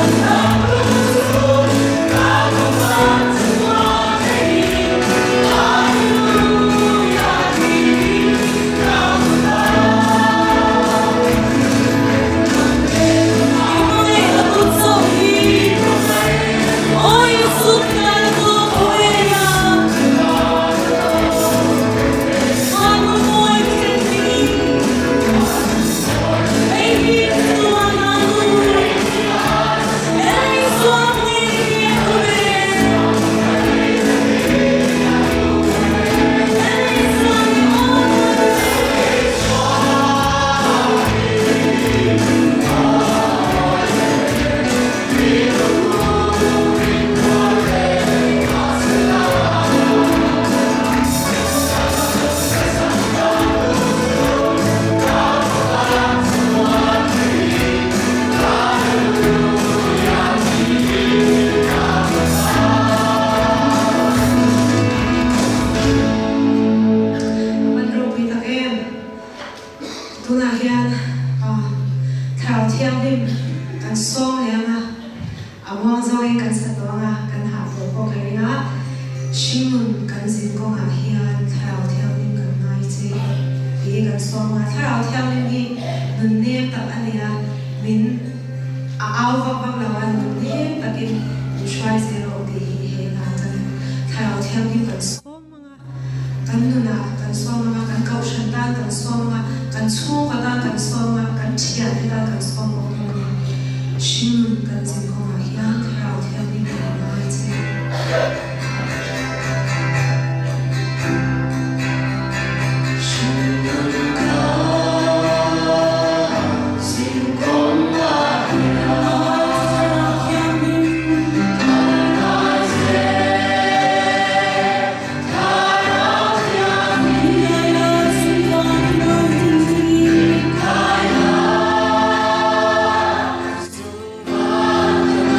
A van ropui tak em? Tunah hian Thlarau Thianghlim kan sawm leh ang a, a muang zawngin kan sa tawh ang a, kan hah tawh pawh ka ring a, hringnun kan zin kawngah hian Thlarau Thianghlim kan ngai che tih hi kan sawm ang a. Thlarau Thianghlim hi nun nem tak a ni a, min a au vak vak lo a, nun nem takin min hruai zel rawh tih hi he hla kan Thlarau Thianghlim kan sawm ang a. Kan nunah kan sawm ang a, kan kohhran tan kan sawm ang a, kan chhungkaw tan kan sawm ang a, kan thiante tan kan sawm bawk dawn a ni. Hringnun kan zin kawngah hian Thlarau Thianghlim kan ngai che. Hringnun kan zin kawngah hian Thlarau Thianghlim kan ngai che. Thlarau Thianghlim min kai a, zung van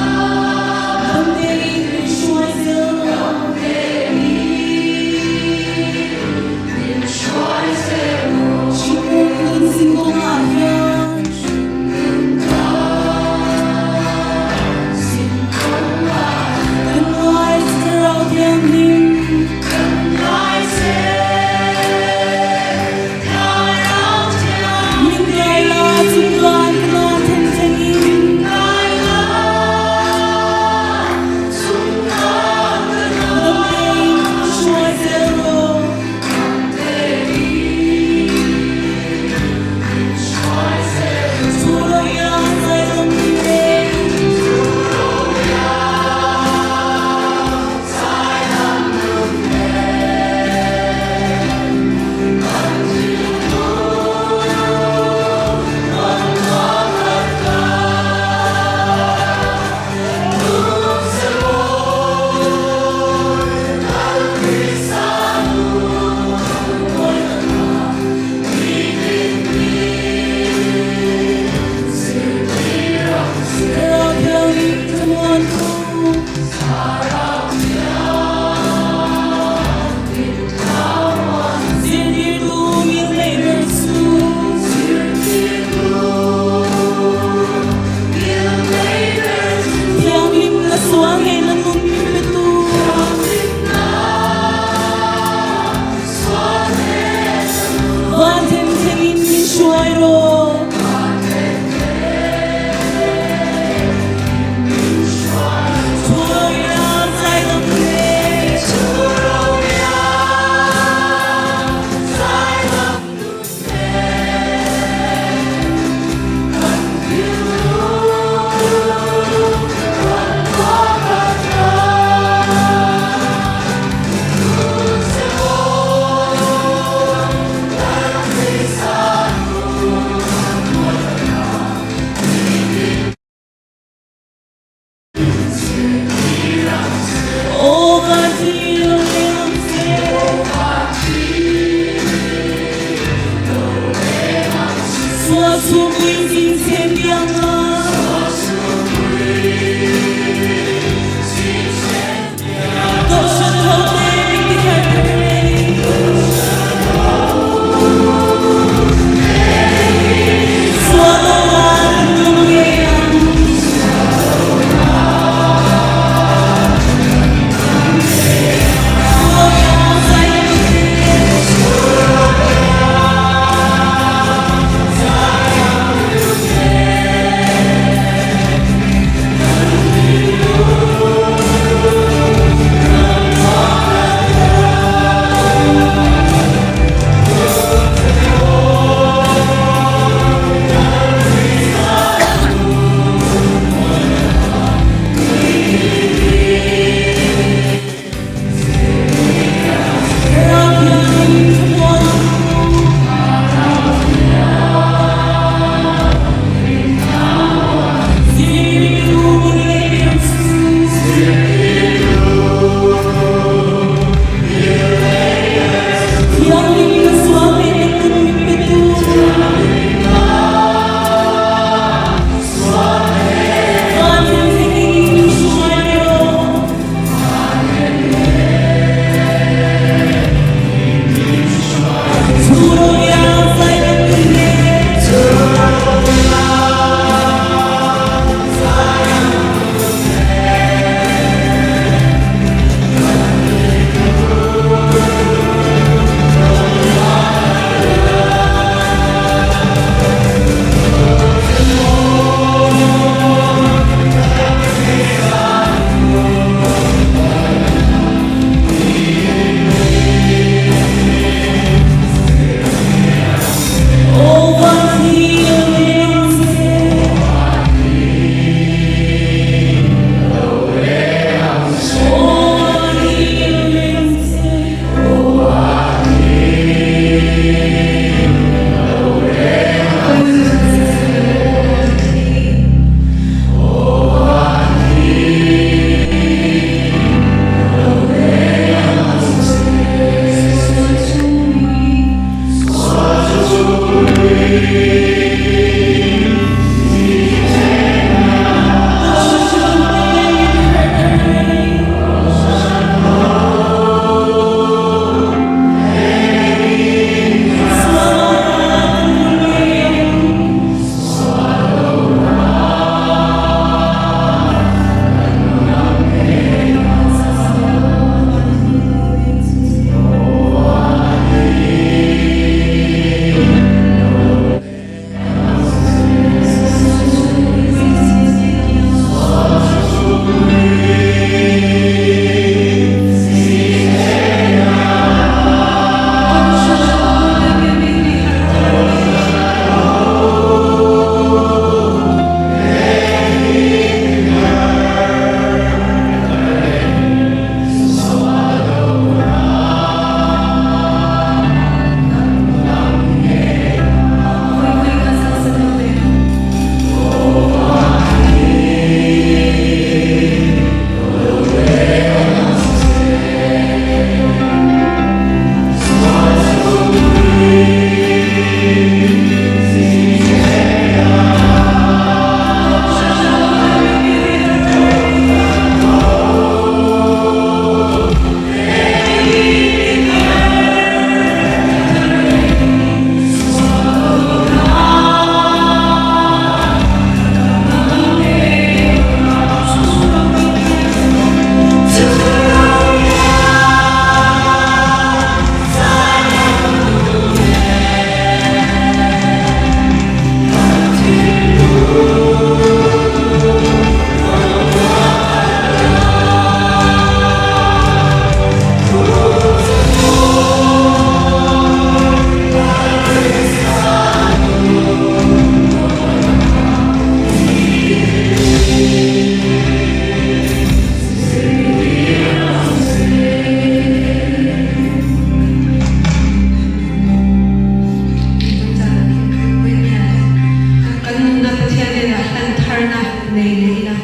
nei leh ila.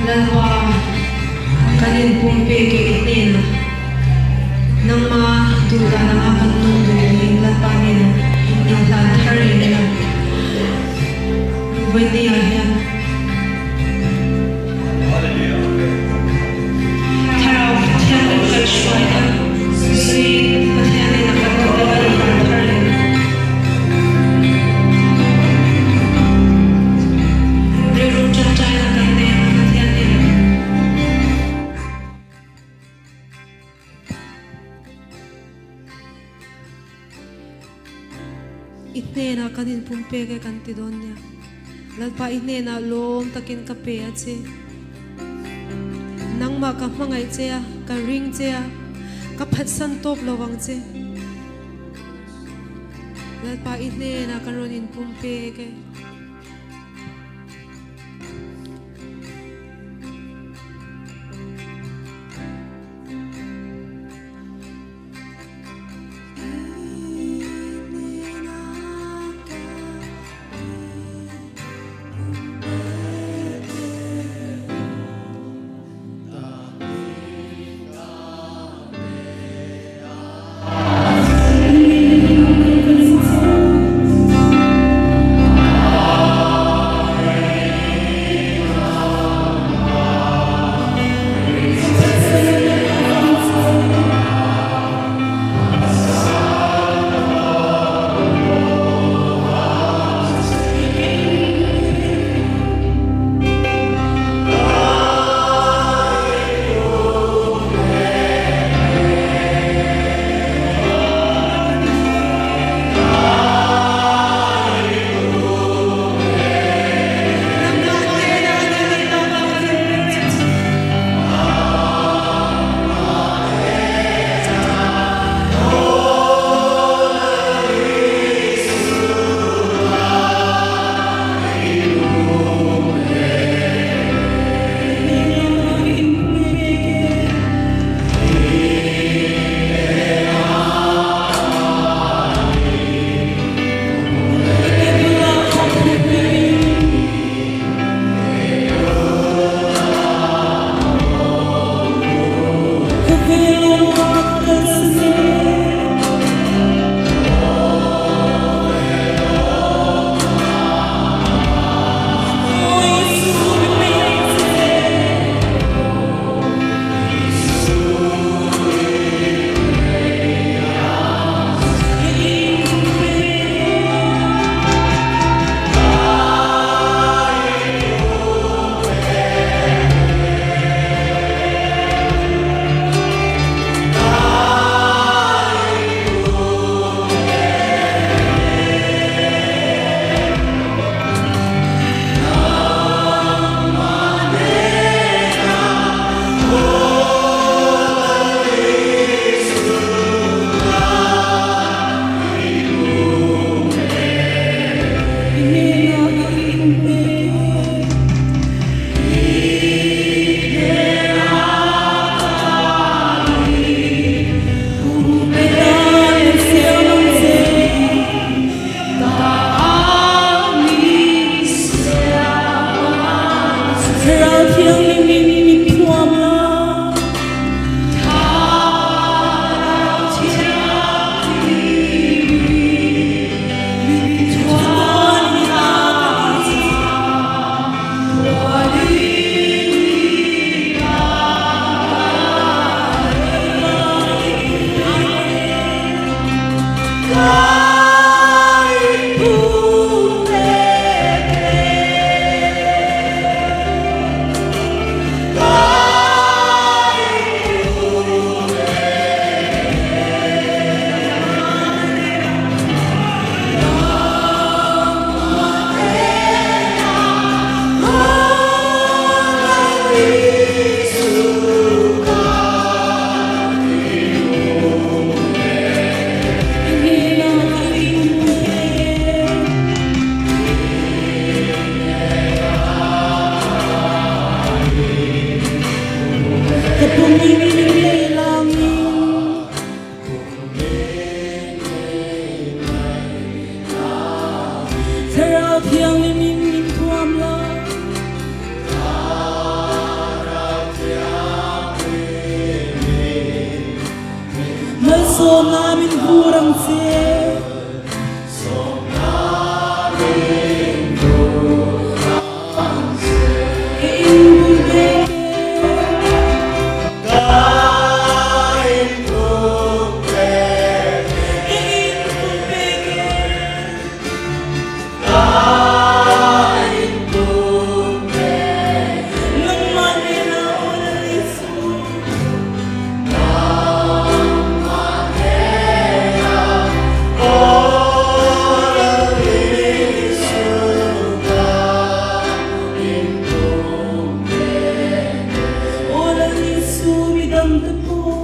Lalpa, kan inpumpek e i hnenah, nangma duhdan anga kan nung duh niin Lalpa hnenah inhlan thar leh ila. Vawinia hian Thlarau Thianghlim kan hruaina zuiin Pathianin a kan duhte kan inhlan thar leh. Rilru ṭangṭaina kan nei a Pathian hnenah. I hnenah kan inpumpek e kan ti dawn nia. Lalpa i hnenah lawm takin ka pe a che. Nangmah ka hmangaih che a, ka ring che a, ka phatsan tawp lo ang che. Lalpa i hnenah kan rawn inpumpek e. Thianghlimin min thuam la. Malsawmna min vur ang che. Ka in bul bek e. Ka in bul bek e. Nangmah nena aw Lal Isu. Aw Lal Isu midang te pawh.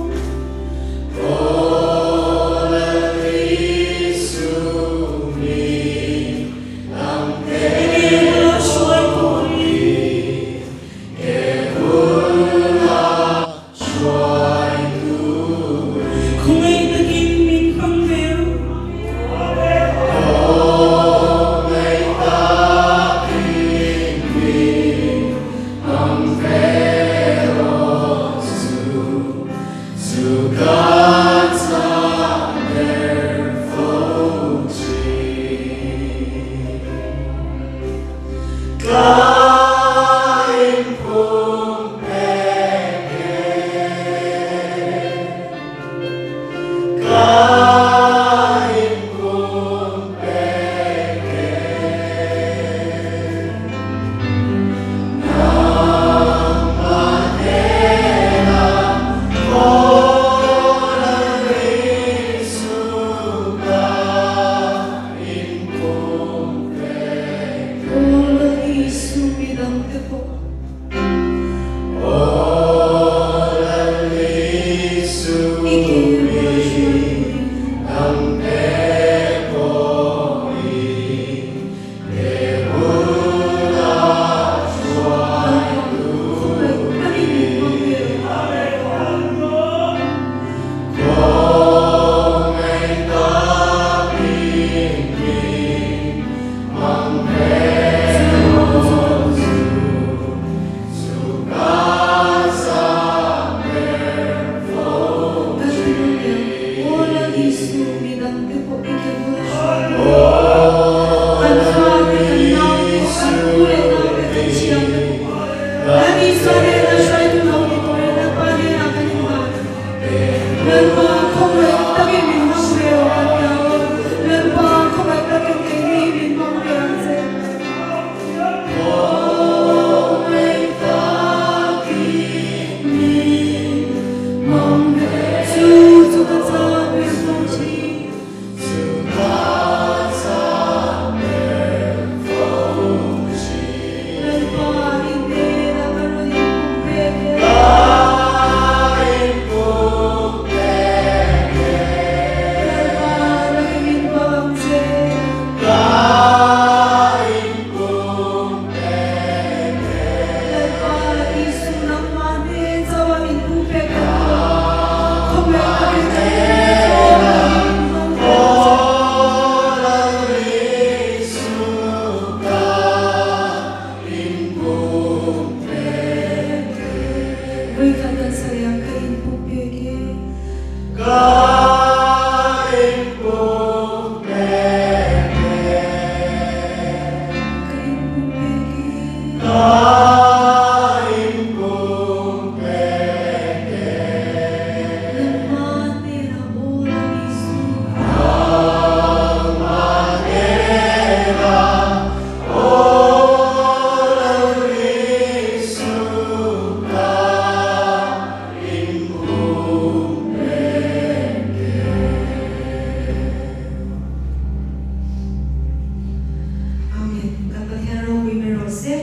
Amen. Kan Pathian ropui ber rawh se.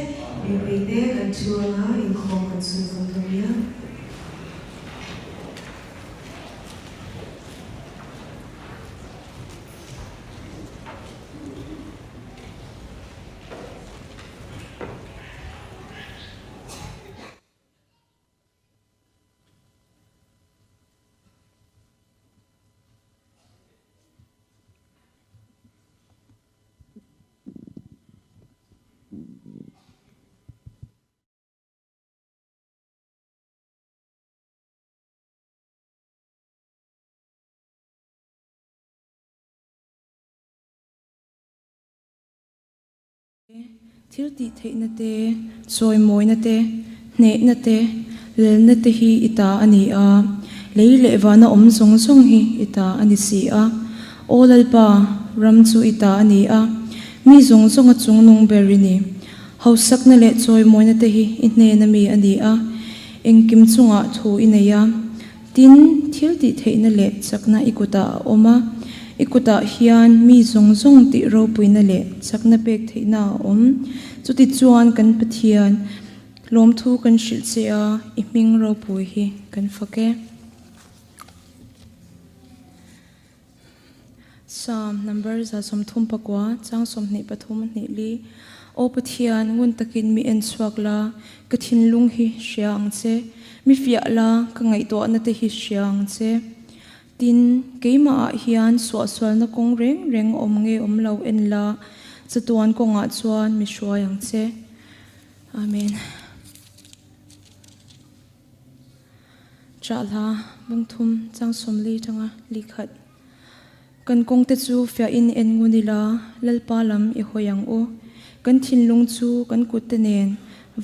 Mipuite kan thu anga inkhawm kan chhunzawm dawn nia. Thil tih theihna te, chawimawina te, hnehna te, lalna te hi i ta a ni a, lei leh vana awm zawng zawng hi i ta a ni si a. Aw Lalpa, ram chu i ta a ni a, mi zawng zawnga chungnung ber i ni. Hausakna leh chawimawina te hi i hnena mi a ni a, engkim chungah thu i nei a. Tin, thil tih theihna leh chakna i kutah a awm a, i kutah hian mi zawng zawng tih ropuina leh chakna pek theihna a awm. Chutichuan kan Pathian, lawmthu kan hrilh che a, i hming ropui hi kan fak e. Psalm number 139, chang 23 hnih li, Aw Pathian, ngun takin mi en chhuak la, ka thinlung hi hria ang che, mi fiah la, ka ngaihtuahna te hi hria ang che. Tin, keimahah hian suahsualna kawng reng reng awm nge awm lo en la, chatuan kawngah chuan mi hruai ang che. Amen. Chahla bungthum chang 40 tanga li khat. Kan kawngte chu fiahin en ngun ila, Lalpa lam i hawi ang u. Kan thinlung chu kan kutte nen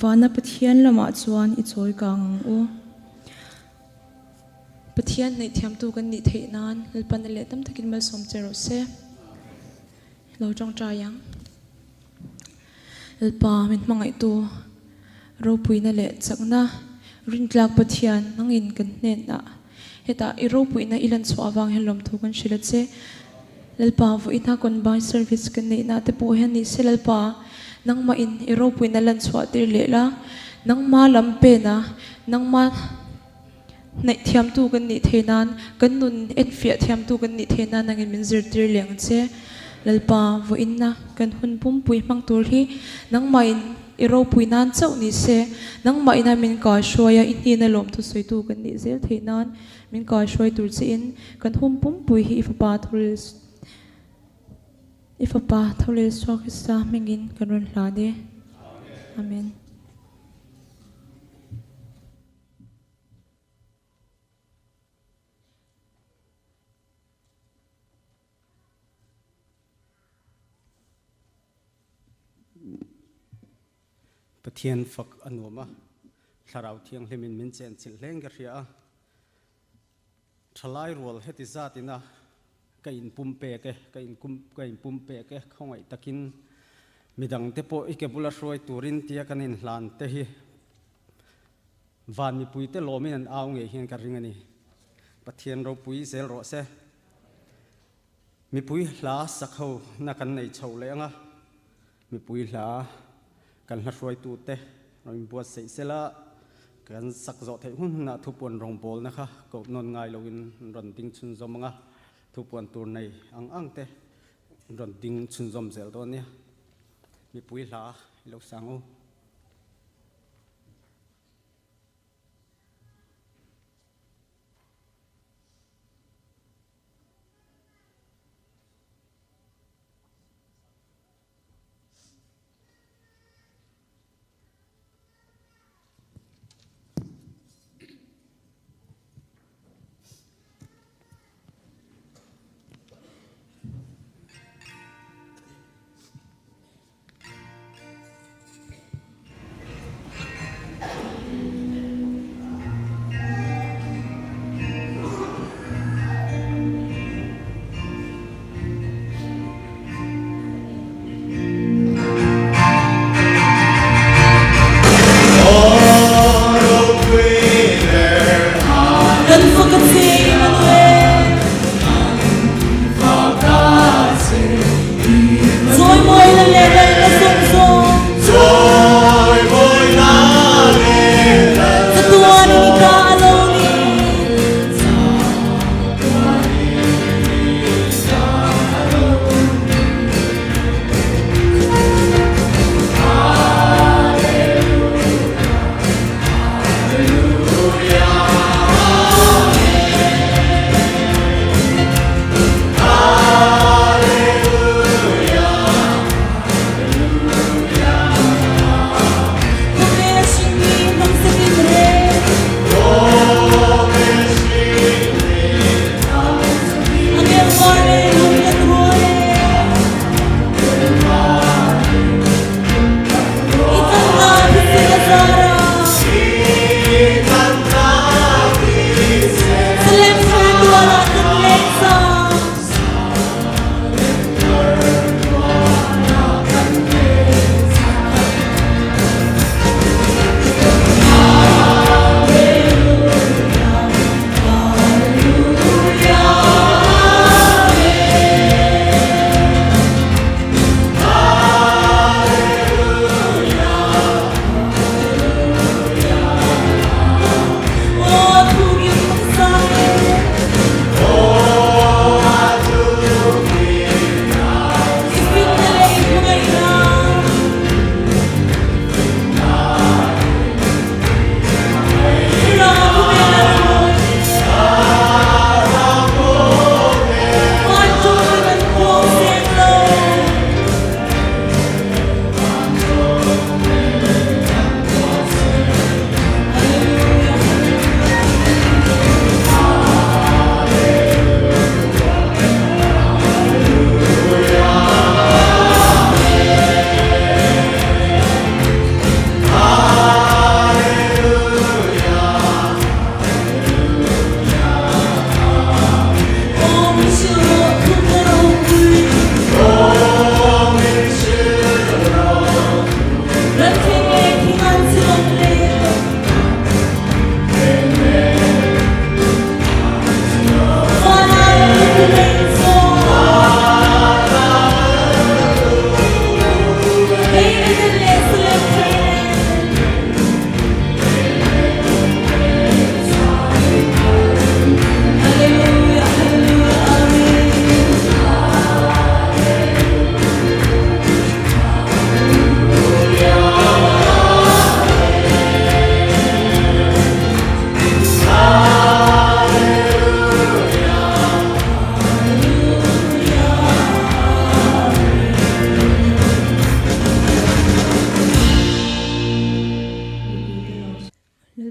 vana Pathian lamah chuan i chawi kang ang u. Pathian ngaihthiamtu kan nih theih nan Lalpan a leh tam takin malsawm che rawh se. Lo tawngtai ang. Lalpa min hmangaihtu ropuina leh chakna rintlak Pathian nangin kan hnenah hetah i ropuina i lan chhuah avang hian lawmthu kan hrilh a che. Lalpa vawiina combined service kan neihna te pawh hian ni se Lalpa nangmah in i ropuina lan chhuah tir leh la, nangma lam pena nangma hnaih thiamtu kan nih theih nan, kan nun enfiah thiamtu kan nih theih nan nangin min zirtir leh ang che. Lalpa, vawiinna kan hun pumpui hmang tur hi nangmahin i ropui nan chauh ni se, nangmah ina min kaihruai a, i hnena lawmthu sawitu kan nih zel theih nan min kaihruai tur chiin kan hun pumpui hi i fapa thawlel i fapa thawlel Suak Krista hmingin kan rawn hlan e. Amen. Pathian fak a nuam a, Thlarau Thianghlimin min chenchilh hleng ka hria a, Thalai rual heti zat ina ka inpum pek e, ka inkum ka inpum pek e, khawngaih takin midangte pawh i ke bula hruai turin tia kan inhlan te hi Van mipuite lawmin an au ngei hian ka ring a ni. Pathian ropui zel rawh se. Mipui hla sak ho na kan nei chho leh ang a, mipui hla kan hla hruaitute rawn inbuatsaih sela kan sak zawh theih hun hunah thupuan rawngbawlna kha koh nawn ngai loin an rawn ding chhunzawm ang a, thupuan tur nei ang ang te an rawn ding chhunzawm zel dawn nia. Mipui hla i lo sang u.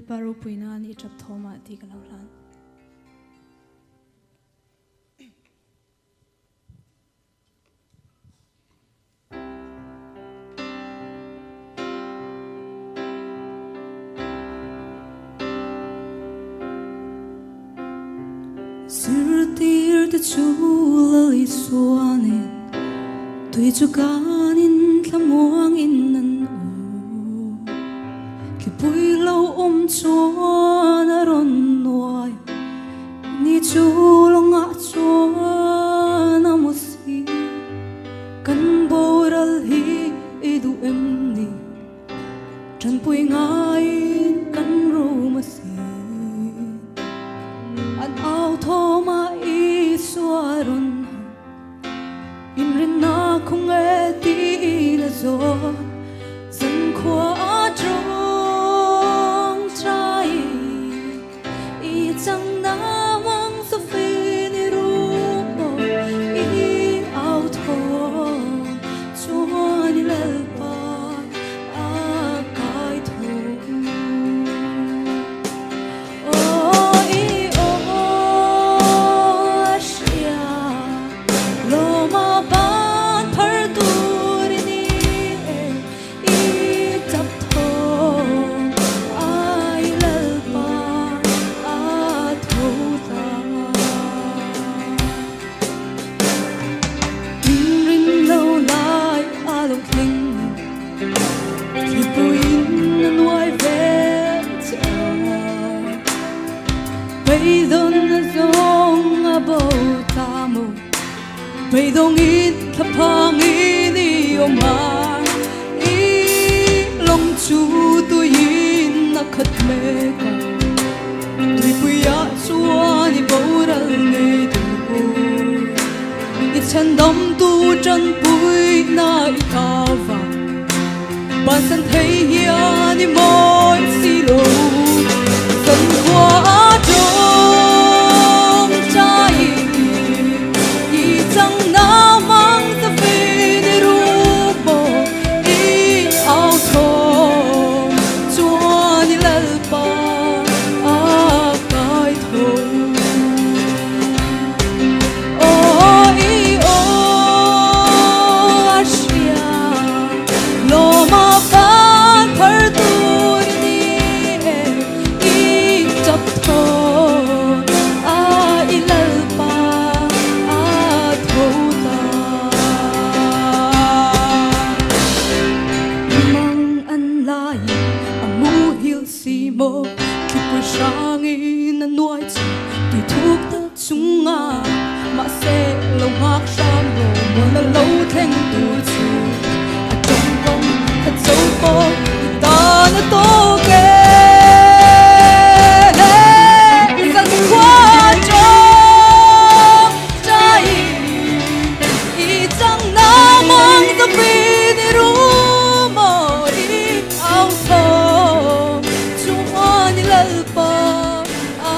Lalpa ropui nan i tap thawm ah tih ka lo hlan. Zirtir te chu Lal Isuanin tui chu kanin thlamuangin an u. Thlipui lo awm chuan a rawn nuai ni chu lawngah chuan a mu si. Kan boral hi i duh em ni? Tanpui ngaiin kan rum a si. An au thawm a Isua rawn harh. Inrinna khung e tiin a zawn. Zankhua a tawng trai i chang na mang Sophie ni ru maw i au thawm chuan i Lalpa a kai tho. Aw i aw a hria lawma ban phar tur i ni e i tap thawm ai Lalpa a tho ta. Inrin lo lai a lo thleng thlipui in a nuai vel che a. Beidawng a zawng a bo ta maw beidawng in thlaphang in i awm a. I lawng chu tuiin a khat mek a, tuipuiah chuan i boral ngei tur. I chhandamtu tanpuina i tava, bansan thei hian i mawi si lo. Zankhua a tawng chai i chang na mang Sophie ni ru maw i au thawm chuan i Lalpa a kai tho. Aw i aw a hria lawma ban phar tur i ni e i tap thawm a i Lalpa a tho ta. Mang an laiin a muhil si maw thlipui hrangin a nuai chu tui thuk tak chunga mahse lo nghak hram rawh mual a lo thleng tur chu a tawngkam khat zo pawh i tan a tawk e. Zankhua tawng chai i chang na mang Sophie ni ru maw i au thawm chuan i Lalpa a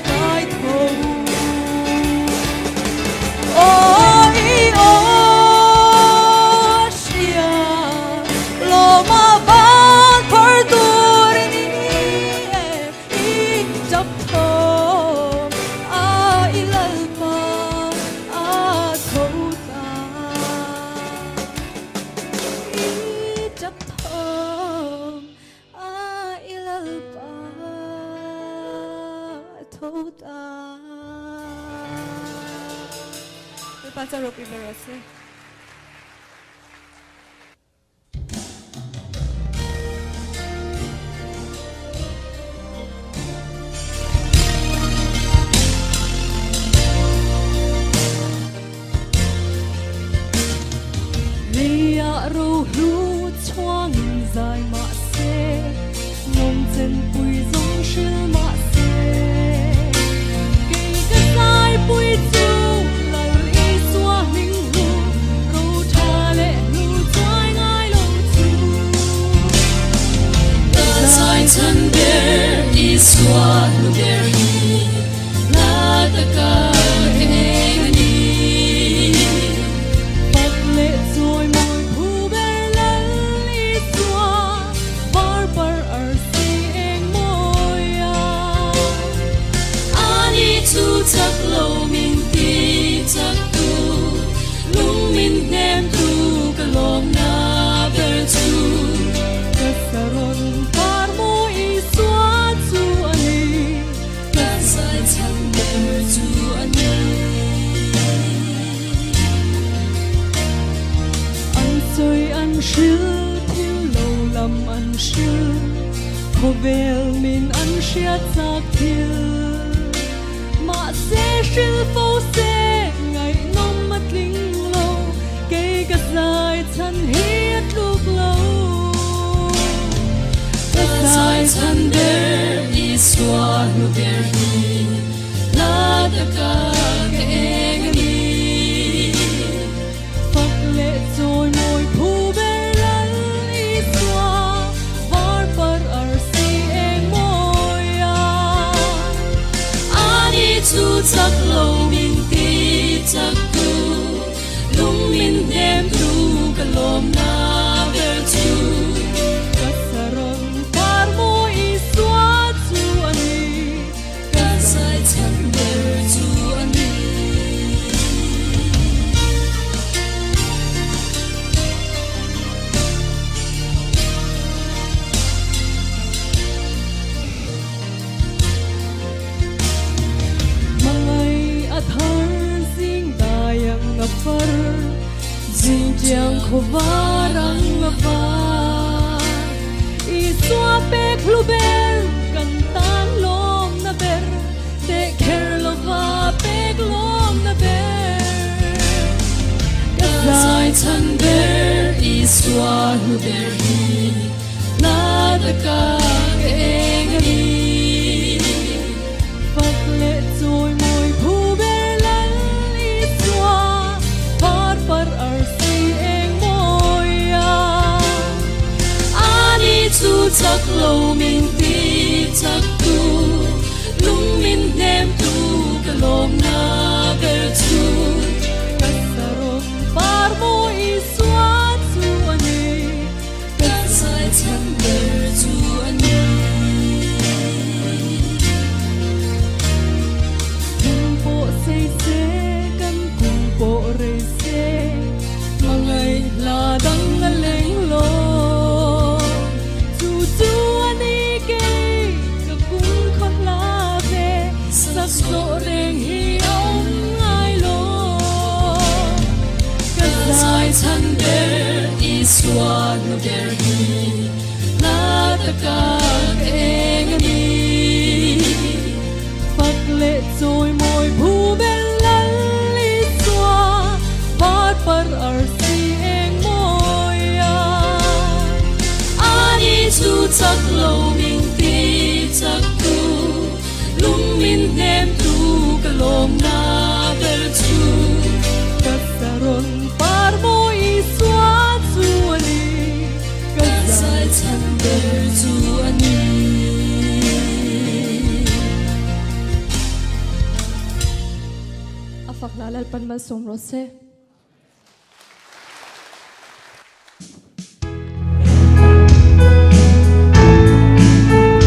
kai tho. Aw i aw a hria lawma ban phar tur i ni e i tap thawm a i Lalpa a tho ta. I tap thawm a i Lalpa a tho ta. Lalpa chuan ropui ber rawh se. Leiah rohlu chhuangin zai mah se, nawmchen pui zawng hril mah se. Kei ka zai pui chu Lal Isua hming hlu, ro tha leh hlu chuai ngai lo chu. Ka zai chhan ber Isua hlu ber hi, hla taka ka eng a ni. Fak leh chawi mawi phu ber Lal Isua, par par arsi eng mawi. chak lo min ti chak tu lung min nem tu ka lom na ber chu Ka saron par mo Isua chu ani ka zai chan ber chu ani An soi an hril thil lo lam an hril Khawvel min an hriat chak thil Ma se hril fo se ngai nom ma tling lo Kei ka zai chan hi a tluk lo Ka zai chan ber Isua hlu ber hi la ta ka ka eng ani Fak le chawi mawi phu ber lal Isua var par ar si eng mawia Ani chu chak lo min ti chak tu lung min nem tu ka lom na ber chu Ka saron par mo Isua chu ani Ka zai chan ber chu ani Mangai a thar zing dayang a far Jing tiang khawarang a var Isua pek hlu ber kan tan lom na ber Te kher lo va pek lom na ber Ka Ka zai zai chan ber Isua hlu ber hi la ta ka ka eng ani Fak le chawi mawi phu ber lal Isua var par ar si eng mawia Ani chu chak lo min ti chak tu lung min nem tu ka lom na ber chu Ka saron par mo Isua chu ani Ka zai chan ber chu ani Hun po sei se kan kum po rei se Mangai la dang a leng lo Chu chu ani ke ka kum kho hla ve Sak zo reng hi om ngai lo Ka Ka zai zai chan ber Isua hlu ber hi la ta ka ka eng ani Fak le chawi mawi phu ber lal Isua var par ar si eng mawia Ani chu chak lo min ti chak tu lung min nem tu ka lom na ber chu Ka saron par mo Isua chu ani Ka Ka zai chan ber chu ani A fak la lal pan mal som ro se. Amen.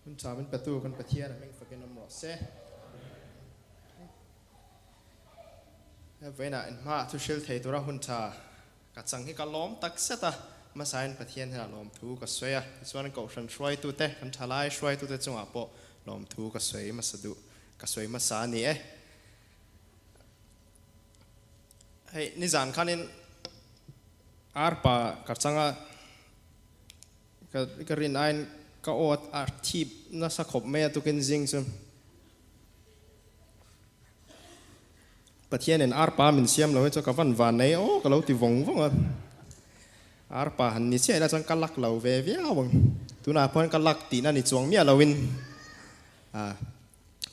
Hun tha min petu kan Pathian a hming fakin awm rawh se. He vawiinah in hmaah thu hril thei tura hun tha ka chang hi ka lawm tak zet a, hmasain Pathian hian a lawmthu ka sawi a, tichuan Kohhran hruaitute, kan thalai hruaitute chungah pawh lawmthu ka sawi hmasa duh, ka sawi hmasa a ni e. Hei nizan khanin arpa ka chang a, Ka rin aiin ka aw a thip nasa khawp mai a tukin zing chu. Pathianin arpa min siam lo hi chu ka van van nei aw ka lo ti vawng vawng a. Arpa han ni chiah ila chuan ka lak lo ve viau ang. Tunah pawhin ka lak tihna ni chuang miah loin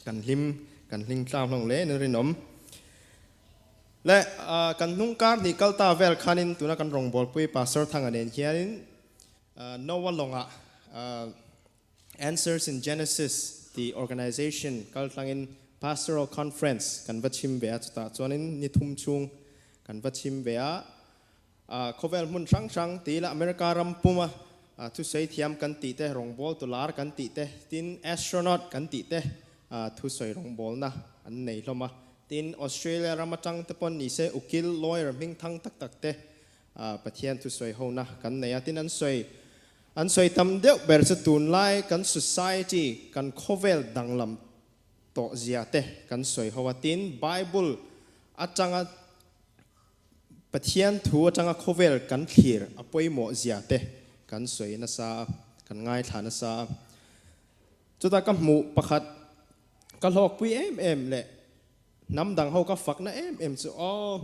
kan hlim kan hling tlang hlawm hle in rinawm. Le kan hnung kar hnih kal ta vel khanin tuna kan rawngbawlpui Pastor Thanga nen hianin Noah lawngah Answers in Genesis tih organization kal tlangin Pastoral Conference kan va chhim ve a, chutah chuanin ni thum chhung kan va chhim ve a. Khawvel hmun hrang hrang ti ila America ram puma thusawi thiam kan tih te, rawngbawltu lar kan tih te, tin astronaut kan tih te thusawi rawngbawlna an nei hlawm a. Tin Australia ram atang te pawn nise ukil, lawyer, hming thang tak tak te Pathian thusawi hona kan nei a. Tin an sawi an sawi tam deuh ber chu tunlai kan society, kan khawvel danglam tawh zia te kan sawi ho a. Tin Bible atanga Pathian thu atanga khawvel kan thlir a pawimawh zia te kan sawi nasa a, kan ngaithla nasa a. Chutah ka hmuh pakhat ka hlawkpui em em leh hnam dang ho ka fakna em em chu aw.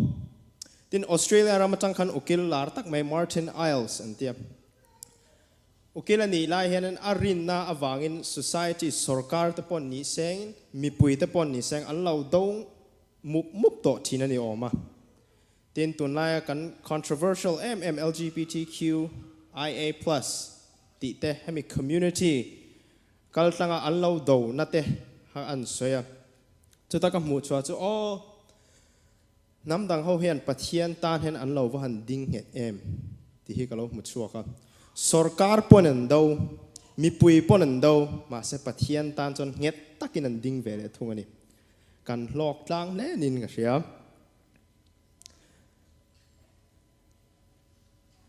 Tin, Australia ram atang khan ukil lar tak mai Martin Iles an tia. Ukil a nih lai hianin a rinna avangin society, sorkar te pawh ni sengin, mipui te pawh ni seng an lo do mup mup tawh thin a ni awm a. Tin, tunlaia kan controversial em em LGBTQIA plus tih te hemi community kal tlanga an lo do na te kha an sawi a. Chuta ka hmuh chhuah chu aw, hnam dang ho hian Pathian tan hian an lo va han ding nghet em tih hi ka lo hmu chhuak a. Sorkar pawn an do, mipui pawn an do, mahse Pathian tan chuan nghet takin an ding ve leh thung a ni. Kan hlawk tlang hle niin ka hria.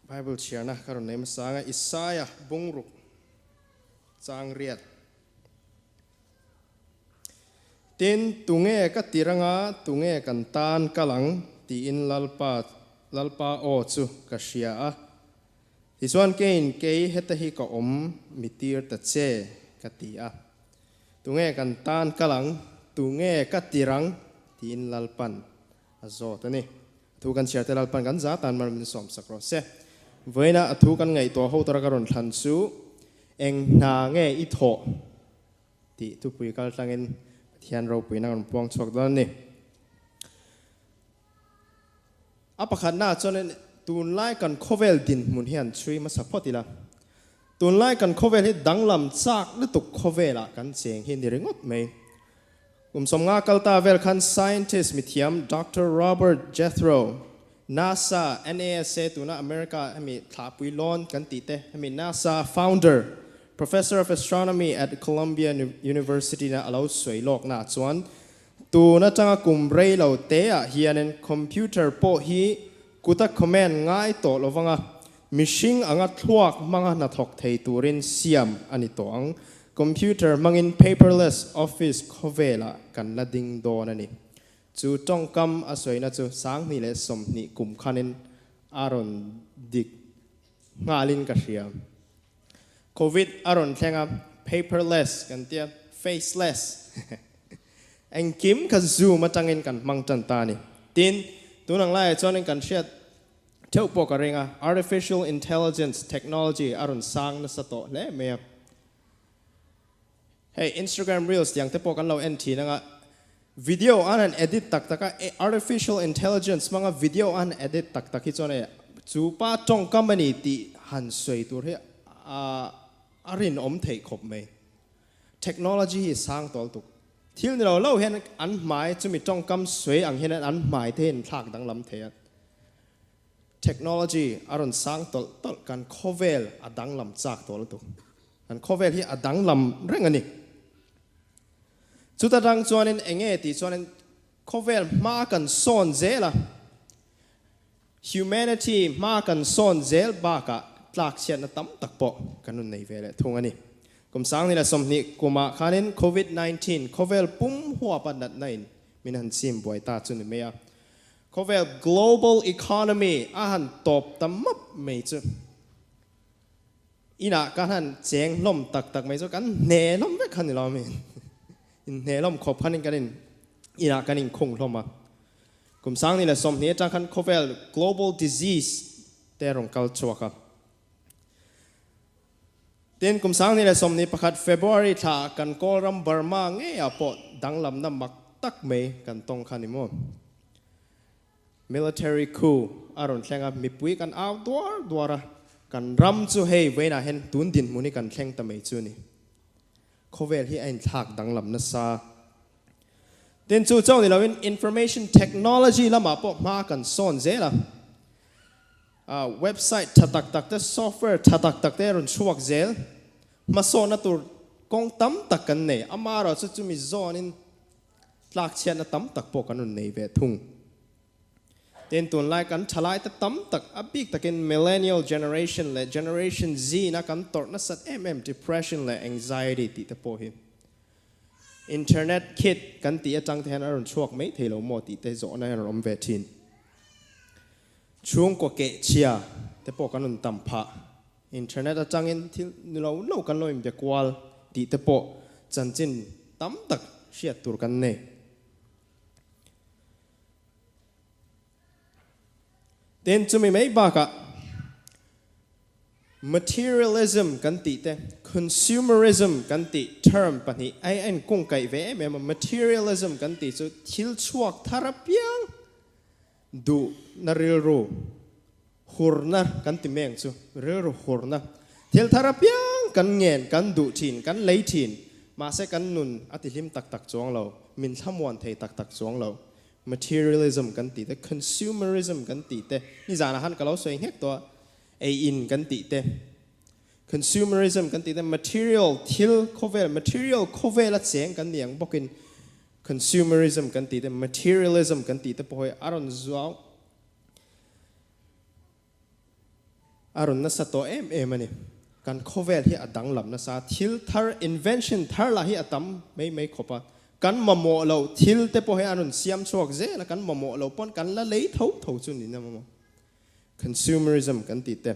Bible chhiarna ka rawn nei hmasa ang a, Isaiah bungruk chang riat. Tin, tunge ka tir anga, tunge kan tan kal ang tiin Lalpa, Lalpa aw chu ka hria a. Tichuan keiin kei heta hi ka awm mi tir ta che ka ti a. Tunge kan tan kal ang, tunge ka tir ang? tiin Lalpan a zawt a ni. A thu kan chhiar te Lalpan kan za tan mar min sawm sak rawh se. Vawiina a thu kan ngaihtuah ho tura ka rawn thlan chu eng hna nge i thawh tih thupui kal tlangin Pathian ropuina kan puang chhuak dawn a ni. A pakhatnaah chuan tunlai kan khawvel dinhmun hi han chhui hmasa phawt ila. Tunlai kan khawvel hi danglam chak lutuk khawvelah kan cheng hi ni ringawt mai. Kum sawmnga kal ta vel khan scientist mithiam Doctor Robert Jethro, NASA, NASA tuna America hemi thlahpui lawn kan tih te hemi NASA founder, Professor of Astronomy at Columbia University na a lo sawi lawknaah chuan Tun atanga kum rei lo te ah hianin computer pawh hi kuta command ngai tawh lo vanga mihring anga thluak hmanga hnathawk thei turin siam a ni tawh ang. Computer hmangin paperless office khawvelah kan la ding dawn a ni. Chu tawngkam a sawina chu 2020 kum khanin a rawn dik nghalin ka hria. Covid a rawn thleng a, paperless kan tia, faceless. Engkim kha Zoom atangin kan hmang tan ta a ni. Tin, tun ang laiah chuanin kan hriat theuh pawh ka ring a, artificial intelligence technology a rawn sang nasa tawh hle mai a. Hei Instagram reels tiang te pawh kan lo en thin anga, video an han edit tak tak a, artificial intelligence hmanga video an edit tak tak hi chuan hei chu pa tawngkam a ni tih han sawi tur hi a rinawm theih khawp mai. Technology hi sang tawl tuk. Thil ni lo lo hian an hmai chumi tawngkam sawi ang hian an hmai te hi an thlak danglam thei a. Technology a rawn sang tawlh tawlh kan khawvel a danglam chak tawh lutuk. Kan khawvel hi a danglam reng a ni. Chuta tang chuanin eng nge tih chuanin khawvel hma kan sawn zel a, humanity hma kan sawn zel bakah tlakchhiatna tam tak pawh kan rawn nei ve leh thung a ni. Kum 2020 kumah khanin Covid 19 khawvel pum huapa natna in min han chim buai ta chu ni mai a. Khawvel global economy a han tawp ta map mai chu. Inah ka han cheng hlawm tak tak mai chu kan hne hlawm vek kha ni lo min inhne hlawm khawp khanin kan in inah kan inkhung hlawm a. Kum 2020 atang khan khawvel global disease te a rawn kal chhuak a. Tin, kum 2021 February thla ah kan Kawlram Burma ngeiah pawh danglamna mak tak mai kan tawng kha ni maw? Military coup a rawn thleng a, mipui kan au duar duar a, kan ram chu hei vawiinah hian tun dinhmun hi kan thleng ta mai chu a ni. Khawvel hi a inthlak danglam nasa. Tin, chu chauh ni loin information technology lamah pawh hma kan sawn zel a, website tha tak tak te, software tha tak tak te a rawn chhuak zel. Hmasawnna tur kawng tam tak kan nei. Amaherawhchu chumi zawnin Tlakchhiatna tam tak pawh kan rawn nei ve thung. Tin, tunlai kan thalaite tam tak, a bik takin millennial generation leh generation Z-na kan tawrh nasat em em depression leh anxiety tih te pawh hi internet khit kan tih atang te hian a rawn chhuak mai thei lo maw tih te zawhna hian a rawn awm ve thin. Chhungkaw kehchhia te pawh kan rawn tam phah. Internet atangin thil ni lo lo kan lo inbe kual tih te pawh chanchin tam tak hriat tur kan nei. Tin, chumi mai bakah materialism kan tih te, consumerism kan tih term pahnih a inkungkaih ve em em a. Materialism kan tih chu thil chhuak thar apiang Duhna rilru hurna kan ti meng chu rilru hurna thil thar apiang kan ngen, kan duh thin, kan lei thin, mahse kan nun a ti hlim tak tak chuang lo, min thlamuan thei tak tak chuang lo. Materialism kan tih te, consumerism kan tih te, nizanah khan ka lo sawi nghek tawh a, ei in kan tih te, consumerism kan tih te, material thil khawvel, material khawvela cheng kan ni ang bawkin Consumerism kan tih te, materialism kan tih te pawh hi a rawn zuau, a rawn nasa tawh em em a ni. Kan khawvel hi a danglam nasa, thil thar, invention thar lah hi a tam mai mai khawp a. Kan mamawh loh thil te pawh hi a rawn siam chhuak zel a, kan mamawh loh pawn kan la lei tho tho chu niin a mamawh. Consumerism kan tih te.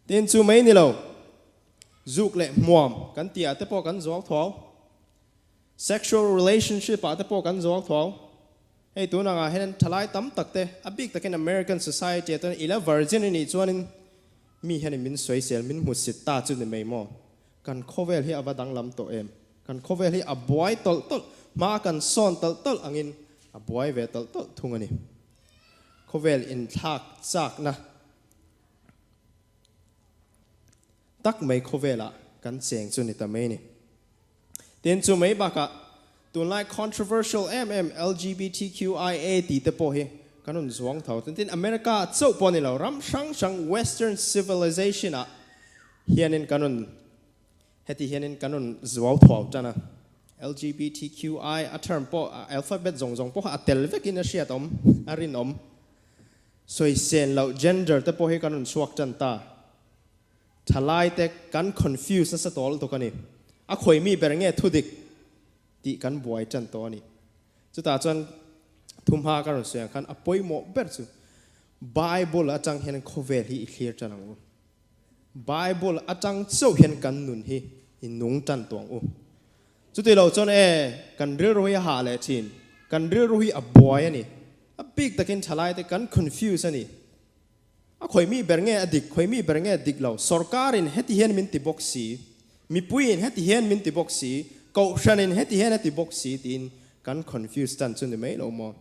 Tin, chu mai ni lo, zuk leh hmuam kan tih ah te pawh kan zuau thuau. Sexual relationship ah te pawh kan zuang thuau. Hei tun angah hian thalai tam tak te, a bik takin American society ah chuan ila virgin i nih chuanin mi hianin min sawisel, min hmusit ta chu ni mai maw? Kan khawvel hi a va danglam tawh em? Kan khawvel hi a buai tawlh tawlh, hma kan sawn tawlh tawlh angin a buai ve tawlh tawlh thung a ni. Khawvel inthlak chakna tak mai khawvelah kan cheng chu ni ta mai a ni. Tin, chu mai bakah tunlai controversial em em LGBTQIA tih te pawh hi kan rawn zuang tho. Tin, America chauh pawh a ni lo, ram hrang hrang Western civilization ah hianin kan rawn heti hianin kan rawn zuau thuau tan a. LGBTQI a term pawh alphabet zawng zawng pawh kha a tel vekin a hriat awm, a rinawm. Sawisel loh gender te pawh hi kan rawn chhuak tan ta. Thalai te kan confuse nasa tawh lutuk a ni. A khawi mi ber nge thudik tih kan buai tan tawh a ni. Chutah chuan thumhma ka rawn sawi ang khan a pawimawh ber chu Bible atang hian khawvel hi i thlir tan ang u. Bible atang chauh hian kan nun hi i nung tan tawh ang u. Chuti lo chuan e kan rilru hi a hah leh thin, kan rilru hi a buai a ni. A bik takin thalai te kan confuse a ni. A khawi mi ber nge a dik, khawi mi ber nge dik lo? Sorkarin heti hian min ti bawk si, mipuiin heti hian min ti bawk si, kohhranin heti hian a ti bawk si tiin kan confuse tan chu ni mai lo maw?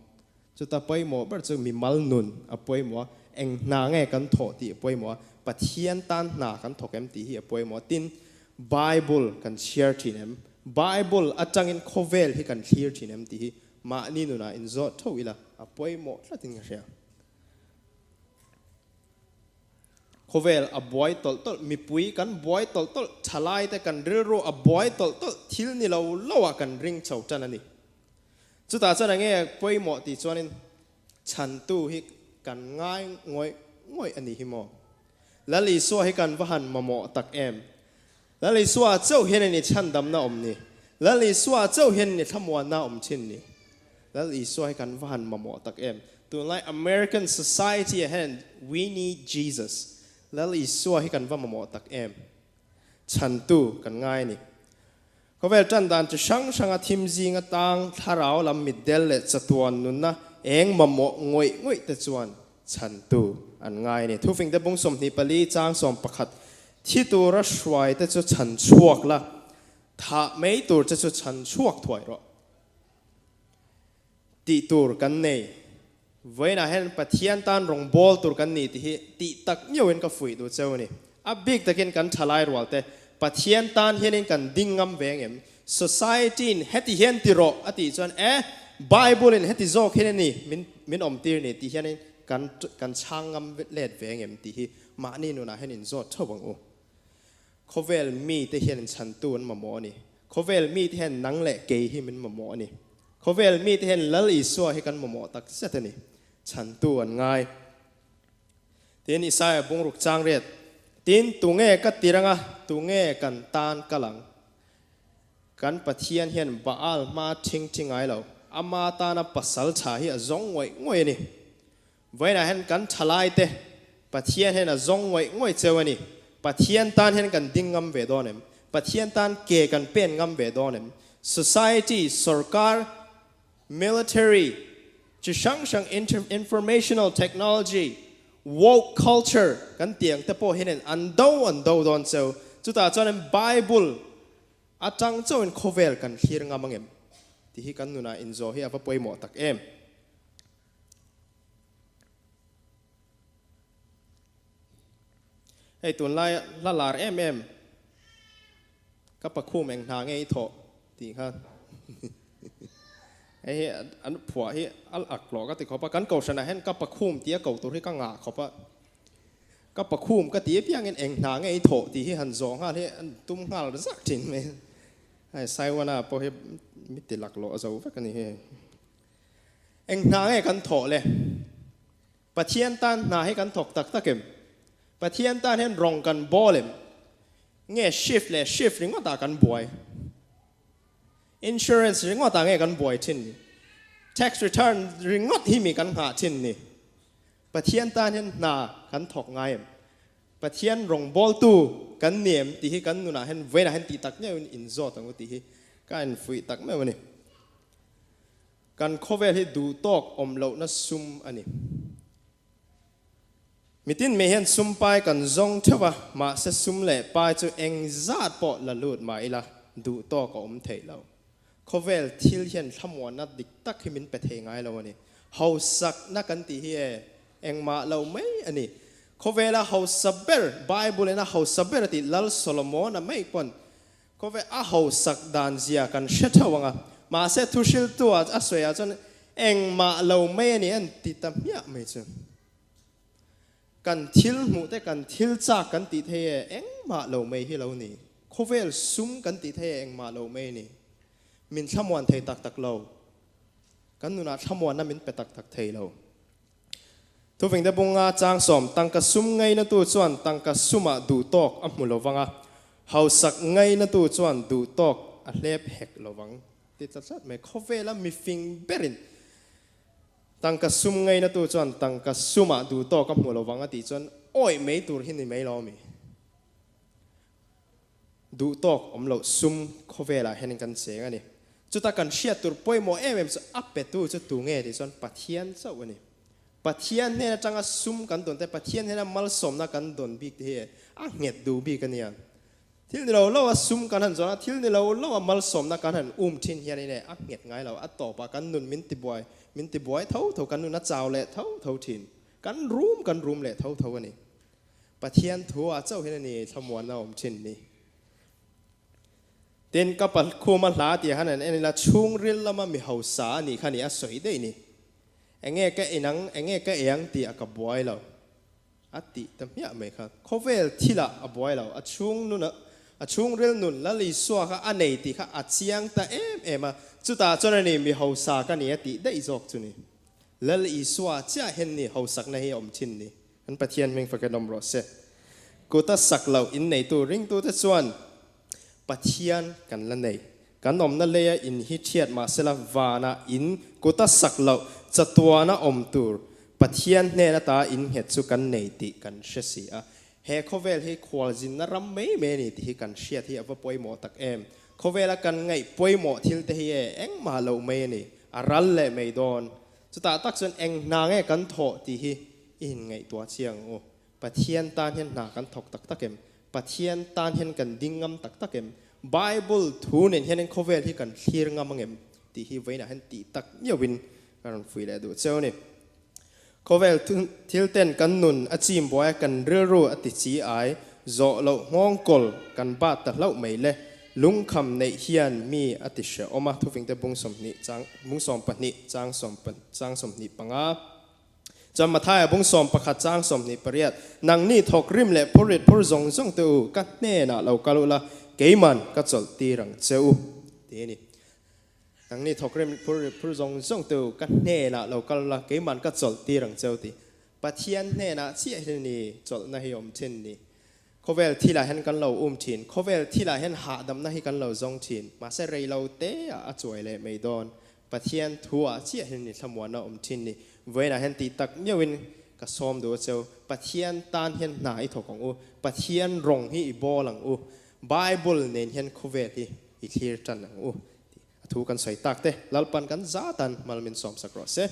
Chuta pawimawh ber chu mimal nun a pawimawh a, eng hna nge kan thawh tih a pawimawh a, Pathian tan hna kan thawk em tih hi a pawimawh a, tin Bible kan chhiar thin em? Bible atangin khawvel hi kan thlir thin em tih hi mahni nunah inzawt tho ila a pawimawh tlatin ka hria. Khawvel a buai tawlh tawlh, mipui kan buai tawlh tawlh, thalai te kan rilru a buai tawlh tawlh, thil ni lo lo ah kan ring chho tan a ni. Chutah chuan enge pawimawh tih chuanin chhantu hi kan ngai ngawih ngawih a ni hi maw? Lal Isua hi kan va han mamawh tak em? Lal Isua chauh hian a ni chhandamna awm ni. Lal Isua chauh hian a ni thlamuanna awm thin ni. Lal Isua hi kan va han mamawh tak em. Tunlai American society ah hian we need Jesus. Lal Isua hi kan va mamawh tak em. Chhantu kan ngai a ni. Khawvel tan dan chi hrang hranga thim zing atang thlarau lam mitdel leh chatuan nunna eng mamawh ngawih ngawih te chuan chhantu an ngai a ni. Thufingte bung 24 chang 11 Thi tura hruai te chu chhan chhuak la, thah mai tur che chu chhan chhuak thuai rawh tih tur kan nei. Vawiinah hian Pathian tan rawngbâwl tur kan ni tih hi tih tak miauhin ka fuih duh cheu a ni. A bik takin kan thalai rual te, Pathian tan hianin kan ding ngam ve ang em? Society-in heti hian ti rawh a tih chuan e, Bible-in heti zawk hian a ni min min awmtir ni tih hianin kan kan chhang ngam let ve ang em tih hi mahni nunah hian inzawt theuh ang u. Khawvel mite hian inchhantu an mamawh a ni. Khawvel mite hian nang leh kei hi min mamawh a ni. Khawvel mite hian Lal Isua hi kan mamawh tak zet a ni. Chhantu an ngai. Tin, Isaia bungruk chang riat, Tin, tunge ka tir anga, tunge kan tan kal ang? Kan Pathian hian Baal hma thing thi ngai lo, ama tana pasal tha hi a zawng ngawih ngawih a ni. Vawiinah hian kan thalaite Pathian hian a zawng ngawih ngawih cheu a ni. Pathian tan hian kan ding ngam ve dawn em? Pathian tan ke kan pen ngam ve dawn em? Society, sorkar, military, chi hrang hrang informational technology, woke culture kan tih ang te pawh hianin an do an do dawn cheu. Chutah chuanin Bible atang chauhin khawvel kan thlir ngam ang em? Tih hi kan nunah inzawh hi a va pawimawh tak em? Hei tunlai hla lar em em ka pakhum eng hna nge i thawh tih kha hei hi an phuah hi a ak lawh ka ti khawp a, kan kohhranah hian ka pakhum tia ko tur hi ka ngah khawp a, ka pakhum ka ti apiangin eng hna nge i thawh tih hi han zawh nghal hi an tum nghal zak thin mai hei Saiwana pawh hi mi ti laklawh zo vek a ni hei. Eng hna nge kan thawh le? Pathian tan hna hi kan thawk tak tak em? Pathian tan hian rawng kan bawl em? Nge shift leh shift ringawtah kan buai? Insurance ringawtah nge kan buai thin ni? Tax return ringawt hi mi kan nghah thin ni? Pathian tan hian hna kan thawk ngai em? Pathian rawngbawltu kan ni em tih hi kan nunah hian vawiinah hian tih tak meuhin inzawt ang u tih hi ka infuih tak meuh a ni. Kan khawvel hi duh tawk awm lohna sum a ni. Mitin mai hian sum pai kan zawng theuh a, mahse sum leh pai chu eng zat pawh la lut mah ila duh tawk a awm theih lo. Khawvel thil hian thlamuanna dik tak hi min pe thei ngai lo a ni. Hausakna kan tih hi e, engmah lo mai a ni. Khawvela hausa ber, Bible in a hausa ber a tih Lal Solomon-a mai pawn Khawve a hausak dan zia kan hre theuh ang a, mahse thuhriltu ah a sawi ah chuan engmah lo mai a ni an ti ta hmiah mai chu. Kan thil hmuh te kan thil chak kan tih thei e engmah lo mai hi lo ni. Khawvel sum kan tih thei e engmah lo mai a ni. Min thlamuan thei tak tak lo. Kan nunah thlamuanna min pe tak tak thei lo. Thuvingte bunga chang sawm, tangka sum ngainatu chuan tangka sumah duh tawk a hmu lovang a, hausak ngainatu chuan duh tawk a hlep hek lovang ti tlat tlat mai. Khawvela mifing berin tangka sum ngainatu chuan tangka sumah duh tawk a hmu lovang a tih chuan awih mai tur hi ni mai lo ami? Duh tawk awm loh sum khawvelah hianin kan cheng a ni. Chuta kan hriat tur pawimawh em em chu a petu chu tu nge tih chuan Pathian chauh a ni. Pathian hnen atanga sum kan dawn te, Pathian hnena malsawmna kan dawn bik te hi a nghet duh bik a nia. Thil ni lo lo a sum kan han zawn a, thil ni lo lo a malsawmna kan han um thin hianin e a nghet ngai lo. A tawpah kan nun min tibuai, min tibuai tho tho, kan nun a chau leh tho tho thin. Kan rum kan rum leh tho tho a ni. Pathian thu ah chauh hian a ni thlamuanna awm thin ni. Tin, ka pa khuma hla tih han en ila chhungril lama mi hausa a nih kha ni a sawi daih ni. Enge ka inang, enge ka ei ang tih a ka buai lo. A tih ta hmiah mai kha. Khawvel thilah a buai lo, a chhung nuna a chhungril nun Lal Isua kha a nei tih kha a chiang ta em em a, chutah chuan a ni mi hausa ka ni a tih daih zawk chu ni. Lal Isua chiah hian ni hausakna hi a awm thin ni. Kan Pathian hming fakin awm rawh se. Kuta sak loh inneitu ringtute chuan Pathian kan la nei. Kan awmna leia in hi thiat mahsela vanah in kuta sak loh chatuana awm tur Pathian hnen ata in nghet chu kan nei tih kan hre si a. He khawvel hi khualzinna ram mai mai a ni tih hi kan hriat hi a va pawimawh tak em. Khawvela kan ngaih pawimawh thil te hi e engmah loh mai a ni. A ral leh mai dawn. Chutah tak chuan eng hna nge kan thawh tih hi i inngaihtuah chiang ang u. Pathian tan hian hna kan thawk tak tak em? Pathian tan hian kan ding ngam tak tak em? Bible thu nen hianin khawvel hi kan thlir ngam ang em? Tih hi vawiinah hian tih tak miauhin ka rawn fui leh duh cheu a ni. Khawvel thil ten kan nun a chim buai a, kan rilru a ti chi ai, zawh loh nghawng kawl kan bat ta hlauh mai le. Lungkham neih hian mi a ti hrehawm a, thufingte bung sawmhnih chang bung sawmpahnih chang sawm chang 25. Chuan Mathaia bung 11 chang 28, Nangni thawk rim leh phur rit phur zawng zawng te u, ka hnenah lo kal ula, keiman ka chawlh tir ang che u, ti a ni. Nangni thawk rim phur rit phur zawng zawng te u, ka hnenah lo kal ula, keiman ka chawlh tir ang che u, ti. Pathian hnenah chiah hian ni chawlhna hi awm thin ni. Khawvel thilah hian kan lo um thin, khawvel thilah hian hahdamna hi kan lo zawng thin, mahse rei lo teah a chuai leh mai dawn. Pathian thu ah chiah hian ni thlamuanna awm thin ni. Vawiinah hian tih tak miauhin ka sawm duh a cheu. Pathian tan hian hna i thawk ang u. Pathian rawng hi i bawl ang u. Bible nen hian khawvel hi i thlir tan ang u tih a thu kan sawi tak te Lalpan kan za tan mal min sawmsak rawh se.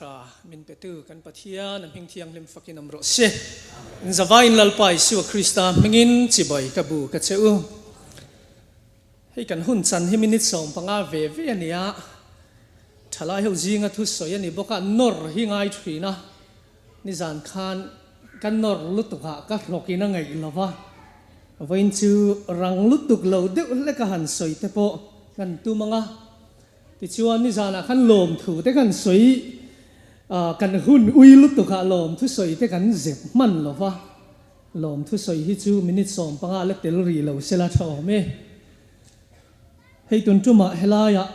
tha min petu kan Pathian a hming thianghlim fakin awm rawh se. In zavaiin Lalpa Isua Krista hmingin chibai ka bu ka che u. Hei kan hun chan hi minute 15 ve ve a nia. Thalai ho zinga thu sawi a ni bawk a, nawr hi ngai thin a. Nizan khan ka nawr lutuk ah ka hlawkin a ngaih lo va, vawiin chu rang lutuk lo deuh hlek a han sawi te pawh kan tum ang a. Tichuan nizanah khan lawmthu te kan sawi kan hun ui lutuk ah lawmthu sawi te kan zep hman lo va, lawmthu sawi hi chu minute 15 la tel rih lo sela tha awm e. Hei tun tumah helaiah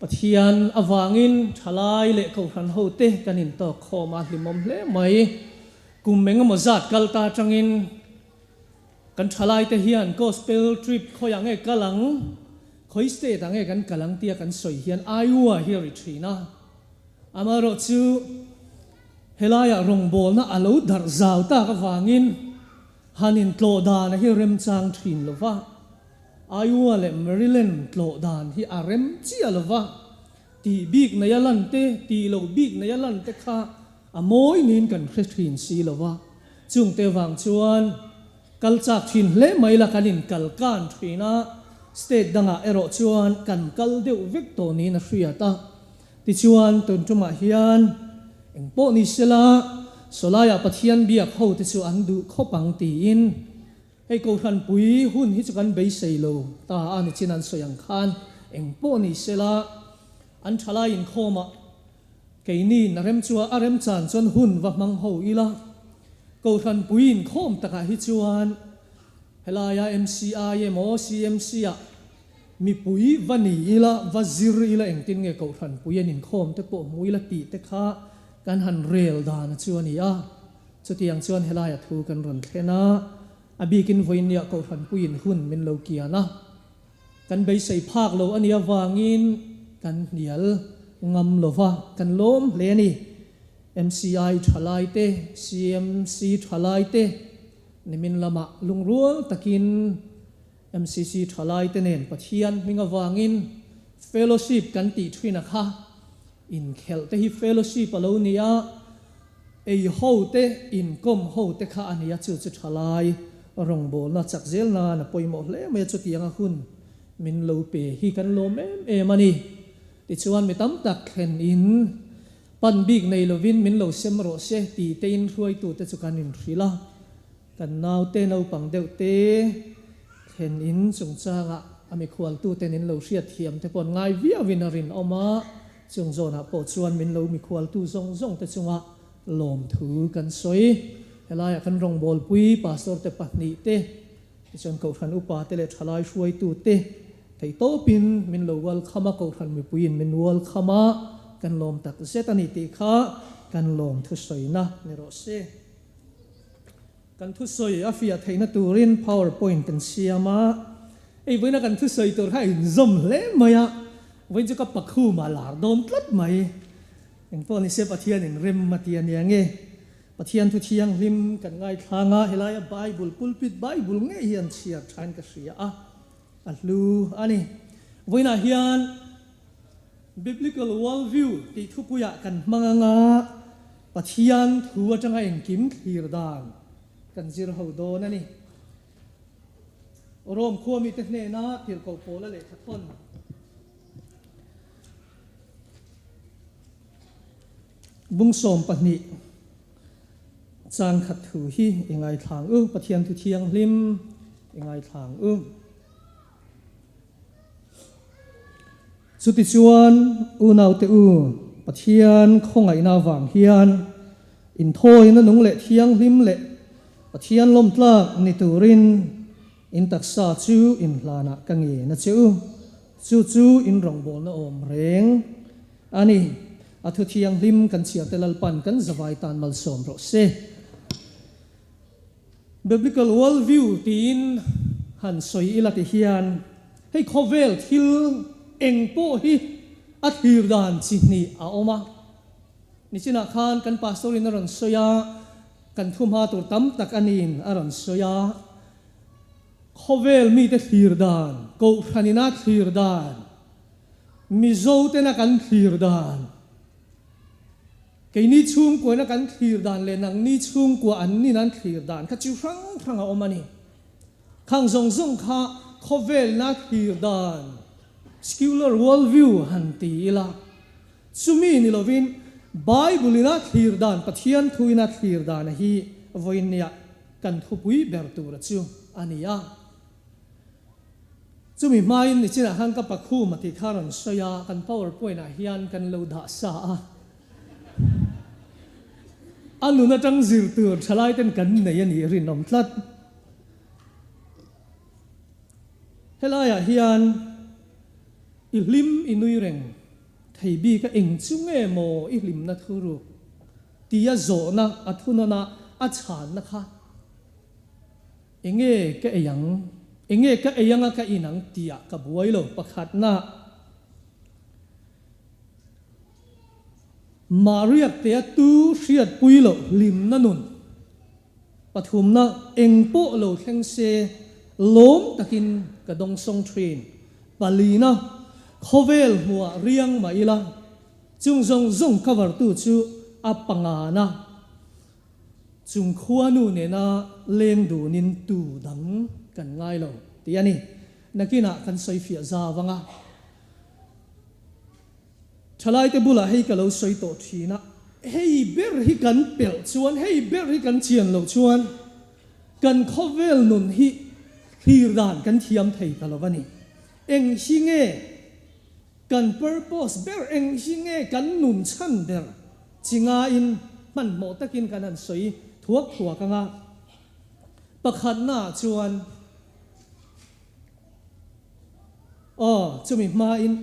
Pathian avangin thalai leh kohhran hote kan intawk khawm a hlimawm hle mai. Kum engemaw zat kal ta atangin kan thalaite hian gospel trip khawiah nge kal ang, khawi state ah nge kan kal ang tia kan sawi hian Iowa hi a ri thin a. Amaherawhchu helaiah rawngbawlna a lo darh zau tak avangin han intlawh dan a hi remchang thin lo va. Iowa leh Maryland tlawh dan hi a rem chiah lo va, tih bik nei a lan te, tih loh bik nei a lan te kha a mawi niin kan hre thin si lo va. Chungte vang chuan kal chak thin hle mai la kan inkal kan thin a, state dangah erawh chuan kan kal deuh vek tawh niin a hriat a. Tichuan tun tumah hian eng pawh ni sela Sawlaiah Pathian biak ho te chu an duh khawp ang tiin Hei Kohhran pui hun hi chu kan beisei lo ta a ni chin an sawi ang khan eng pawh ni sela an thalai inkhawmah keini na rem chua a rem chan chuan hun va hmang ho ila Kohhran pui inkhawm takah hi chuan helaia MCI emaw CMC ah mipui va ni ila va zir ila engtin nge Kohhran pui an inkhawm te pawh hmu ila tih te kha kan han rel dan a chu a ni a. Chutiang chuan helaia thu kan rawn thlen a, a bikin vawinia Kohhranpuiin hun min lo kian a, kan beisei phak lo a nih avangin kan hnial ngam lo va, kan lawm hle a ni. MCI thalai te, CMC thalai te nimin lamah lungrual takin MCC thalai te nen Pathian hming avangin fellowship kan tih thin a kha, inkhelh te hi fellowship a lo ni a, Ei ho te, inkawm ho te kha a nia chu chu tha lai rawngbawlna chak zel nan a pawimawh hle mai a chutiang a hun min lo pe hi kan lawm em em a ni. Tichuan mi tam tak thlen in pan bik nei lovin min lo sem rawh se ti te in hruaitu te chu kan inhrilh a, kan naute naupang deuh te thlen in chungchangah a mikhualtu ten in lo hriatthiam te pawh an ngai viau in a rinawm a. Chung zawnah pawh chuan min lo mikhualtu zawng zawng te chunga lawmthu kan sawi. Helaiah kan rawngbawlpui Pastor te pahnih te, tichuan Kohhran upa te leh thalai hruaitu te theihtawpin min lo welcome a, Kohhran mipuiin min welcome a, kan lawm tak zet a ni tih kha kan lawmthu sawina ni rawh se. Kan thusawi a fiah theihna turin power point kan siam a, hei vawiina kan thusawi tur kha a inzawm hle mai a, vawiin chu ka pakhum a lar dawn tlat mai. Engpawh ni se Pathianin rem a ti a nia nge? Pathian thu thianghlim kan ngaithlang a, helaia Bible pulpit Bible ngei hi an chhiar thain ka hria a, a hlu a ni. Vawiinah hian Biblical worldview tih thupuiah kan hmang anga Pathian thu atanga engkim thlir dan kan zir ho dawn a ni. Rome khua mite hnena tirhkoh Paula lehkha thawn. Bung 12 chang khat thu hi i ngaithlang u, Pathian thu thianghlim i ngaithlang u. Chutichuan, unaute u, Pathian khawngaihna avang hian inthawina nung leh thianghlim leh Pathian lawmtlak ni turin in taksa chu inhlanah ka ngen a che u. Chu chu in rawngbawlna awm reng a ni. A thu thianghlim kan chhiarte Lalpan kan zavai tan malsawm rawh se. Biblical worldview tiin han sawi ila ti hian hei khawvel thil eng pawh hi a thlir dan chi hnih a awm a. Nichinah khan kan pastor in a rawn sawi a, kan thu hma tur tam tak a niin a rawn sawi a. Khawvel mite thlir dan, kohhran ina thlir dan, Mizo tena kan thlir dan. Keini chhungkuaina kan thlir dan leh nangni chhungkua an nin an thlir dan kha chu hrang hrang a awm a ni. Khang zawng zawng kha khawvelna thlir dan, secular world view, han ti ila, chumi ni lovin Bible-in a thlir dan, Pathian thuin a thlir dan hi vawiinniah kan thupui ber tura chu a ni a. Chumi hmain nichinah khan ka pakhum a tih kha rawn sawi a, kan power point ah hian kan lo dah sa a. A nun atang zir tur thalai ten kan nei a nih rinawm tlat. Helaiah hian i hlim i nui reng thei bik a eng chu nge maw i hlimna thuruk tia zawhna a thunawn a a chhanna kha. Enge ka ei ang? Enge ka ei anga ka in ang tihah ka buai lo. Pakhatna, Mahriaktea tu hriatpui loh hlimna nun. Pathumna, eng pawh lo thleng se lawm takin ka dawngsawng thin. Palina, khawvel hmuah riang mah ila, chung zawng zawng cover tu chu a pangana. Chung khuanu nena leng dunin tu dang kan ngai lo tih a ni. Nakinah kan sawi fiah zau ang a. Thalaite bulah hei ka lo sawi tawh thin a, hei ber hi kan pelh chuan, hei ber hi kan chian loh chuan kan khawvel nun hi thlir dan kan thiam thei ta lo a ni. Eng hi nge Kan purpose ber eng hi nge kan nun chhan ber chi ngaiin hmanhmawh takin kan han sawi thuak thuak ang a. Pakhatnaah chuan aw chumi hmain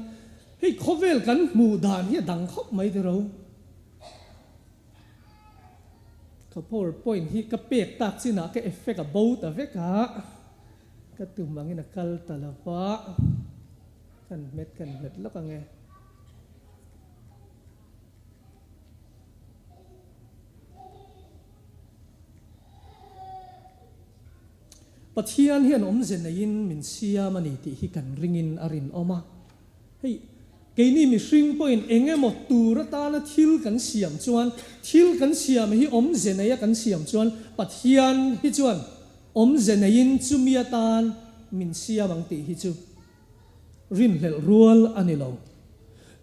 hei khawvel kan hmuh dan hi a dang khawp mai tiro. Ka powerpoint hi ka pek tak chinah ka effect a bo ta vek a, ka tum angin a kal ta lo va. Kan hmet kan hmet lawk ang e. Pathian hian awmze neiin min siam a ni tih hi kan ringin a rinawm a. Hei, keini mihring pawhin eng emaw tur atana thil kan siam chuan, thil kan siam hi awmze neia kan siam chuan Pathian hi chuan awmze neiin chumi atan min siam ang tih hi chu rinhlelh rual a ni lo.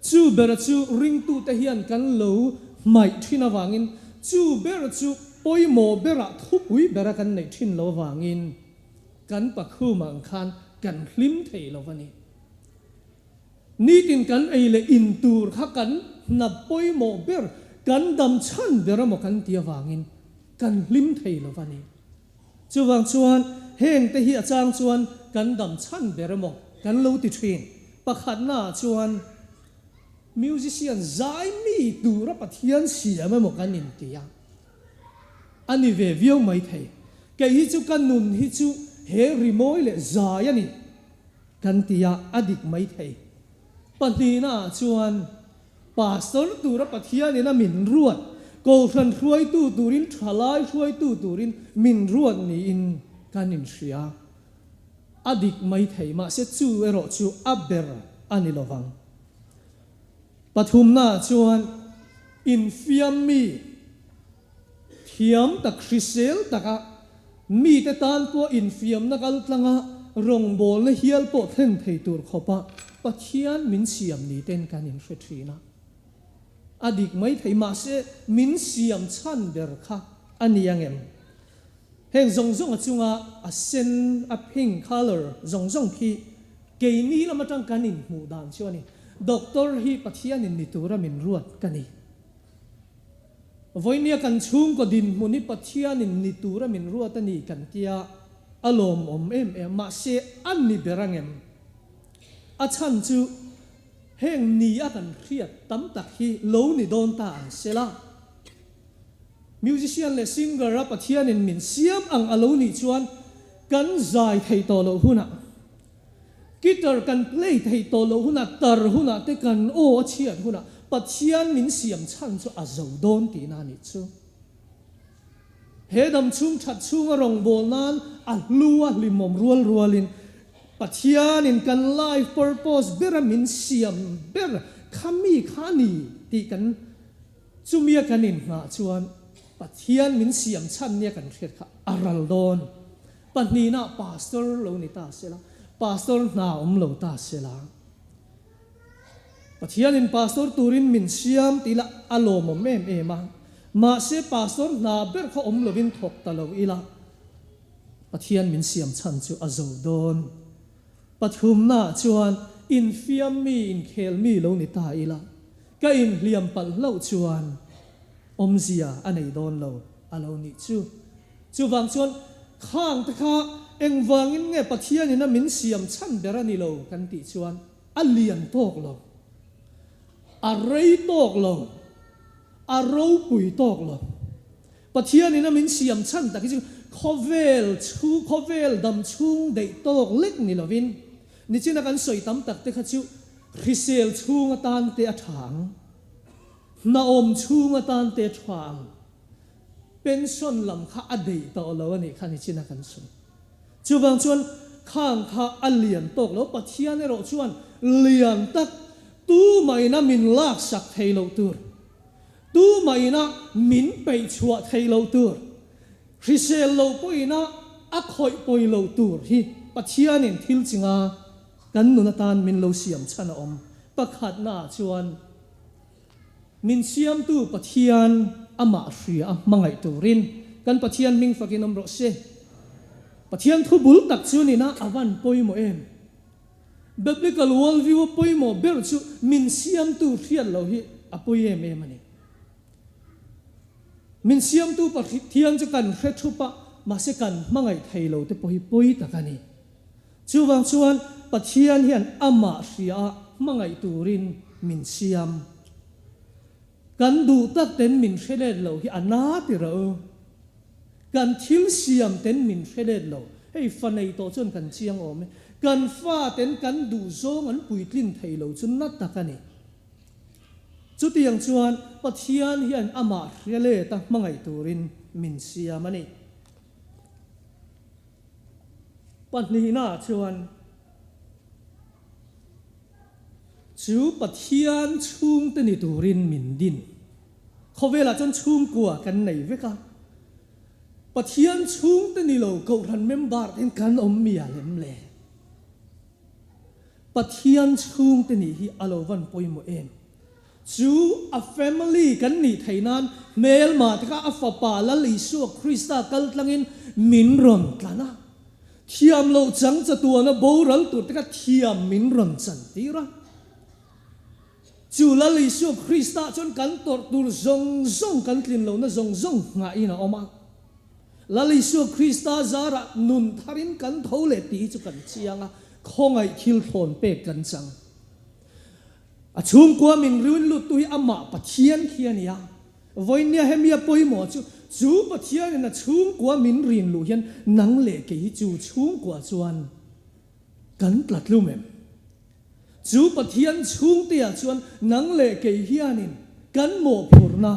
Chu bera chu ringtute hian kan lo hmaih thin avangin, chu ber chu pawimawh berah thupui bera kan neih thin lo avangin kan pakhum ang khan kan hlim thei lo a ni. Nitin kan ei leh in tur kha kan hna pawimawh ber, kan dam chhan ber emaw kan ti avangin kan hlim thei lo a ni. Chuvang chuan hengte hi a chang chuan kan dam chhan ber emaw kan lo ti thin. Pakhatnaah chuan musician zai mi tura Pathian siam emaw kan inti a, a ni ve viau mai thei. Kei hi chu ka nun hi chu he rimawi leh zai a ni kan ti a, a dik mai thei. Pahnihnaah chuan Pastor tura Pathianin a min ruat, Kohhran hruaitu turin, thalai hruaitu turin min ruat niin kan inhria. A dik mai thei, mahse chu erawh chu a ber a ni lovang. Pathumnaah chuan infiam mi thiam tak, hrisel taka mite tan pawh infiamna kaltlanga rawngbawlna hial pawh thlen thei tur khawpa Pathian min siam ni ten kan inhre thin a. A dik mai thei, mahse min siam chhan ber kha a ni ang em? Heng zawng zawng a chunga a sen, a pink colour zawng zawng khi keini lam atang kan inhmuh dan chu a ni. Doctor hi Pathianin ni tura min ruat ka ni. Vawinia kan chhungkaw dinhmun hi Pathianin ni tura min ruat a ni kan tia a lawmawm em em, mahse a ni ber angem? A chhan chu heng ni a kan hriat tam tak hi lo ni dawn ta ang sela. Musician leh singer a Pathianin min siam ang a lo nih chuan kan zai thei tawh loh hunah, Guitar kan play theih tawh loh hunah, tar hunah te kan aw a chhiat hunah Pathian min siam chhan chu a zo dawn tihna a nih chu. He dam chhung that chhunga rawngbâwl nan a hlu a hlimawm rual rualin Pathianin kan life purpose bera min siam ber kha mi kha a ni tih kan. Chumia kan innghah chuan Pathian min siam chhan nia kan hriat kha a ral dawn. Pahnihna Pastor lo ni ta sela, Pastor hna awm lo ta sela. Pathianin Pastor turin min siam tih ila a lawmawm em em a, mahse Pastor hna ber kha awm lovin thawk ta lo ila Pathian min siam chhan chu a zo dawn. Pathumnaah chuan infiam mi, inkhel mi lo ni ta ila, ka inhliam palh hlauh chuan awmzia a nei dawn lo a lo nih chu. Chuvang chuan khang te kha engvangin nge Pathianin a min siam chhan ber a ni lo kan tih chuan a lian tawk lo, a rei tawk lo, a ropui tawk lo. Pathianin a min siam chhan tak hi chu khawvel chhu, khawvel dam chhung deih tawk lek ni lovin, nichina kan sawi tam tak te kha chu hrisel chhung atan te a tha ang, hnawm chhung atan te a tha ang, pension lam kha a deih tawh lo a nih kha nichina kan sawi. Chuvang chuan khang kha a lian tawk lo, Pathian erawh chuan lian tak tumahin a min laksak thei loh tur, Tumah ina min peih chhuah theih loh tur, hrisel lo pawh ina a khawih pawi lo tur hi Pathianin thil chinga kan nun atan min lo siam chhan a awm. Pakhatnaah chuan min siamtu Pathian amah hria a hmangaih turin kan Pathian hming fakin awm rawh se. Pathian thu bul tak chu nina a van pawimawh em? Biblical worldview a pawimawh ber chu min siamtu hriat loh hi a pawi em em a ni. Min siamtu Pathian chu kan hre thup a, mahse kan hmangaih thei lo te pawh hi pawi tak a ni. Chuvang chuan Pathian hian amah hria a hmangaih turin min siam. Kan duh tak ten min hre let lo hi a na ti rah u. Kan thil siam ten min hre let lo. Hei fa nei tawh chuan kan chiang awm e. Kan fa ten kan duh zawng an puitlin thei lo chu na tak a ni. Chutiang chuan Pathian hian amah hre let a hmangaih turin min siam a ni. Pahnihna ah chuan. Chu Pathian chhungte ni turin min din. Khawvelah chuan chhungkua kan nei vek a. Pathian chhungte ni lo Kohhran member te hian kan awm mial em le? Pathian chhungte nih hi a lo van pawimawh em? Chu a family kan nih theih nan hmelmah te kha a fapa Lal Isua Krista kal tlangin min rawn tlan a. Thiam loh chang chatuana boral tur te kha thiam min rawn chan tir a. Chu Lal Isua Krista chuan kan tawrh tur zawng zawng kan tlin lohna zawng zawng nghahin a awm a. Lal Isua Krista zarah nun tharin kan tho leh tih hi chu kan chiang a, khawngaih thil thlawn pek kan chang. A chhungkua min rin luttu hi amah Pathian khi a ni a. Vawinia hemi a pawimawh chu, chu Pathianin a chhungkua min rin luh hian nang leh kei hi chu chhungkua chuan kan tla tlum em? Chu Pathian chhungteah chuan nang leh kei hianin kan mawhphurhna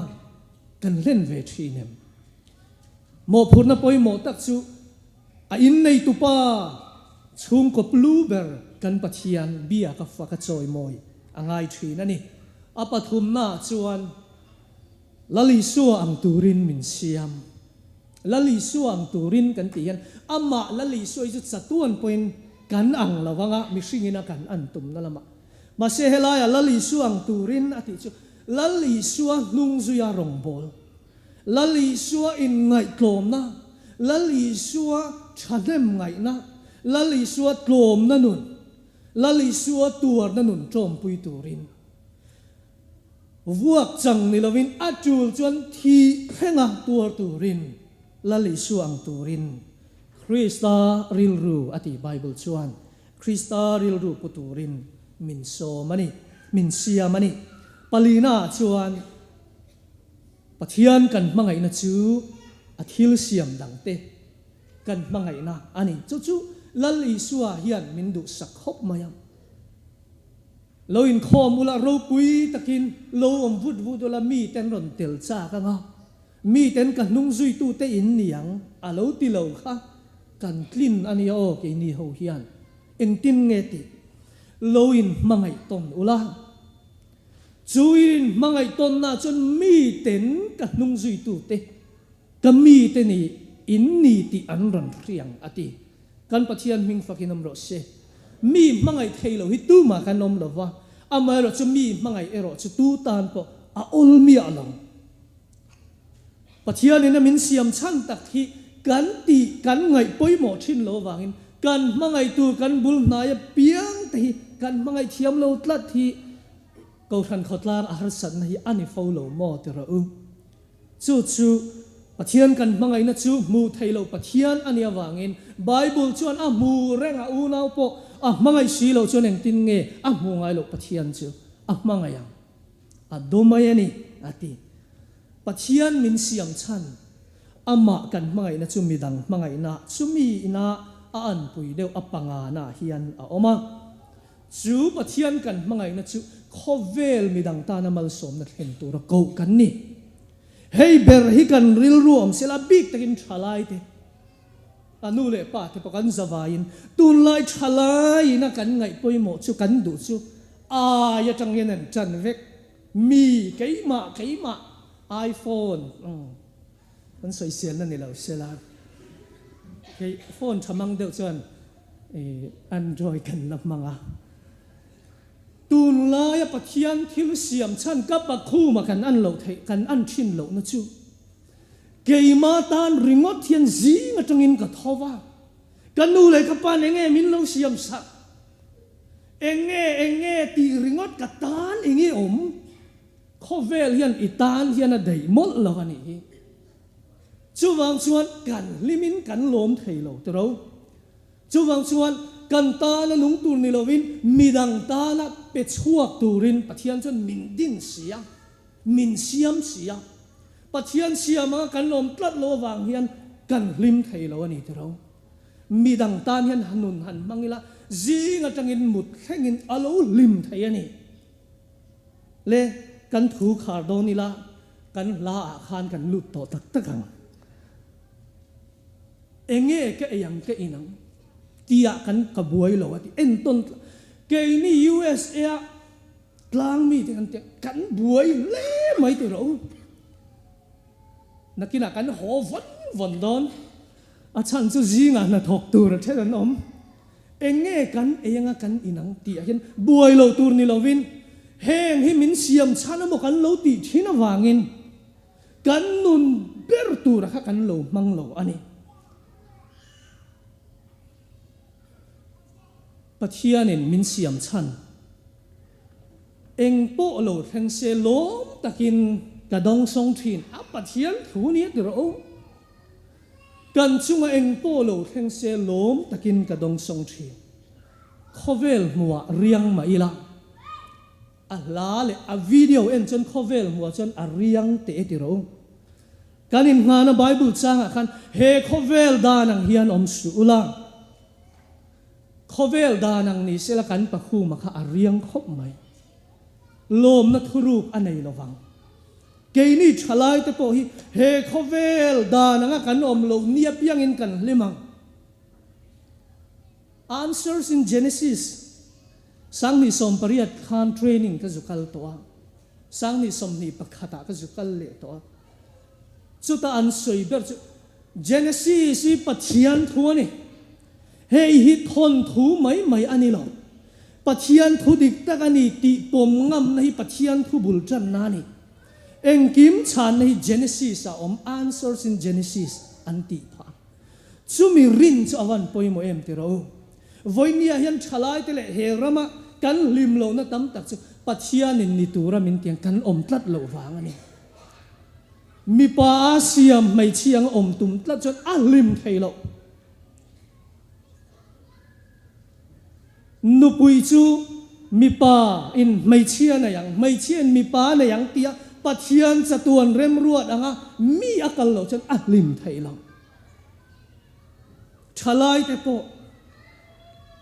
kan hlen ve thin em? Mawhphurhna pawimawh tak chu A inneitupa chhungkaw plu ber kan Pathian bia ka fak a chawimawi a ngai thin a ni. A pathumnaah chuan Lal Isua ang turin min siam. Lal Isua ang turin kan tih hian amah Lal Isua hi chu chatuan pawhin kan ang lo anga mihringin a kan an tumna lamah. Mahse helaiah Lal Isua ang turin a tih chu Lal Isua hnung zuia rawngbâwl. Lal Isua inngaihtlawmna, Lal Isua thahnem ngaihna, Lal Isua tlawmna nun, Lal Isua tuarna nun tlawmpui turin vuak chang ni lovin a tul chuan thih thlenga tuar turin Lal Isua ang turin Krista rilru a ti Bible chuan Krista rilru pu turin min sawm a ni, min siam a ni. Palina chuan Pathian kan hmangaihna chu a thil siam dangte kan hmangaihna a ni. Chu chu Lal Isua hian min duhsak khawp mai a. Lo inkhawm ula, ropui takin lo awm vut vut ula, miten rawn tel chak anga, miten ka hnung zuitute in ni ang a lo ti lo kha kan tlin a nia aw keini ho hian. Engtin nge tih? Lo inhmangaih tawn ula. Chu in hmangaih tawnna chuan miten ka hnung zuitute, ka mite ni in ni tih an rawn hriang, a ti. Kan Pathian hming fakin awm rawh se. Mi hmangaih thei lo hi tumah kan awm lo va, amaherawh chu mi hmangaih erawh chu tu tan pawh a awl miah lo. Pathianin a min siam chhan tak hi kan tih kan ngaih pawimawh thin lo avangin kan hmangaihtu kan bul hnai apiang te hi kan hmangaih thiam lo tlat hi Kohhran khawtlang a harsatna hi a ni fo lo maw ti rawh u. Chu chu Pathian kan hmangaihna chu hmuh theih loh Pathian a nih avangin Bible chuan a hmu reng a unau pawh a hmangaih si loh chuan engtin nge a hmuh ngai loh Pathian chu a hmangaih ang? A do mai a ni, a ti. Pathian min siam chhan, amah kan hmangaihna chu midang hmangaihna chumi ina a anpui deuh a pangana hian a awm a. Chu Pathian kan hmangaihna chu khawvel midang tana malsawmna thlen tura koh kan ni. Hei ber hi kan rilru awm sela bik takin thalaite, a nu leh pa te pawh kan zavaiin tunlai thalaiina kan ngaih pawimawh chu kan duh chu ai atang hian an tan vek. Mi keimah keimah iPhone kan sawiselna ni lo sela hei phone tha mang deuh chuan Android kan la hmang a. Tunlaia Pathian thil siam chhan ka pakhuma kan an loh theih kan an thin lohna chu Keima tan ringawt hian zing atangin ka tho va, ka nu leh ka pa'n enge min lo siam sak, enge enge tih ringawt ka tan enge awm, khawvel hian i tan hian a daih mawlh lo a nih hi. Chuvang chuan kan hlimin kan lawm thei lo tiro. Chuvang chuan kan tana nung tur ni lovin midang tana pe chhuak turin Pathian chuan min din si a. Min siam si a, Pathian siam anga kan lawm tlat lo avang hian kan hlim thei lo a ni tiro. Midang tan hian nun han hmang ila, zing atangin mut thlengin a lo hlim thei a ni. Le, kan thu khar dawn ila, kan hla ah khan kan lut tawh tak tak ang. Enge ka ei ang ka in ang tih ah kan ka buai lo a ti. Entawn tlat. Keini USA ah Tlang mite kan tia kan buai hle mai tih rawh u. Nakinah kan haw vawn vawn dawn. A chhan chu zingah hnathawk tur a then an awm. Eng nge kan ei anga kan inang tih ah hian buai lo tur ni lovin heng hi min siam chhan emaw kan lo tih thin avangin kan nun ber tura kha kan lo hmang lo a ni. Pathianin min siam chhan eng pawh lo thleng se lawm takin ka dawngsawng thin a, Pathian thu nia ti rawh u. Kan chunga eng pawh lo thleng se lawm takin ka dawngsawng thin. Khawvel hmuhah riang mah ila, a hla leh a video en chuan khawvel hmuhah chuan a riang teh ti rawh u. Kan inngahna Bible changah khan he khawvel dan ang hian awm suh ula. Khawvel dan ang ni sela kan pakhuma kha a riang khawp mai. Lawmna thuruk a nei lovang. Keini thalai te pawh hi he khawvel dan anga kan awm loh nia piangin kan hlim ang. Answers in Genesis, 2018 khan training ka zu kal tawh a, 2021 ah ka zu kal leh tawh a. Chuta an sawi ber chu Genesis hi Pathian thu a ni. Hei hi thawnthu mai mai a ni lo. Pathian thu dik tak a ni tih pawm ngamna hi Pathian thu bul tanna a ni. Engkim chhanna hi Genesis ah awm, Answers in Genesis an tih phah. Chumi rin chu a van pawimawh em ti rawh u. Vawinia hian thalaite leh he rama kan hlim lohna tam tak chu Pathianin ni tura min tiang kan awm tlat loh vang a ni. Mipa a siam hmeichhia anga awm tum tlat chuan a hlim thei loh. Nupui chu mipa in hmeichhia nei ang, hmeichhia in mipa nei ang tia Pathian chatuan remruat anga mi a kal loh chuan a hlim thei lo. Thalai te pawh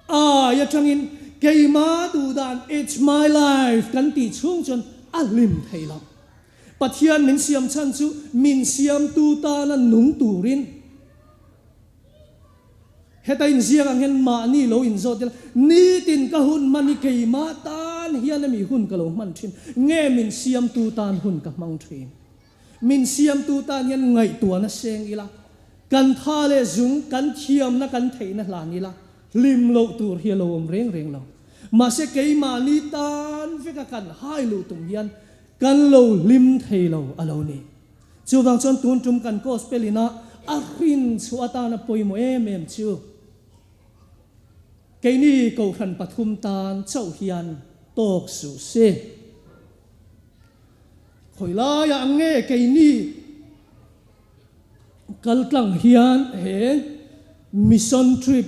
ai atangin keima duhdan it's my life kan tih chhung chuan a hlim thei lo. Pathian min siam chhan chu min siamtu tana nung turin heta inziak ang hian mahni lo inzawt ila, nitin ka hun hman hi keimah tan tan hian ami hun ka lo hman thin nge min siamtu tan hun ka hmang thin. Min siamtu tan hian ngaihtuahna seng ila, kan tha leh zung, kan thiamna kan theihna hlan ila, hlim loh tur hi a lo awm reng reng lo. Mahse keimahni tan veka kan hai luh tum hian kan lo hlim thei lo a lo ni. Chuvang chuan tun tum kan Gospel ina a hrin chhuah atana pawimawh em em chu keini Kohhran pathum tan chauh hian tawk suh se. Khawi laiah nge keini kaltlang hian he Mission Trip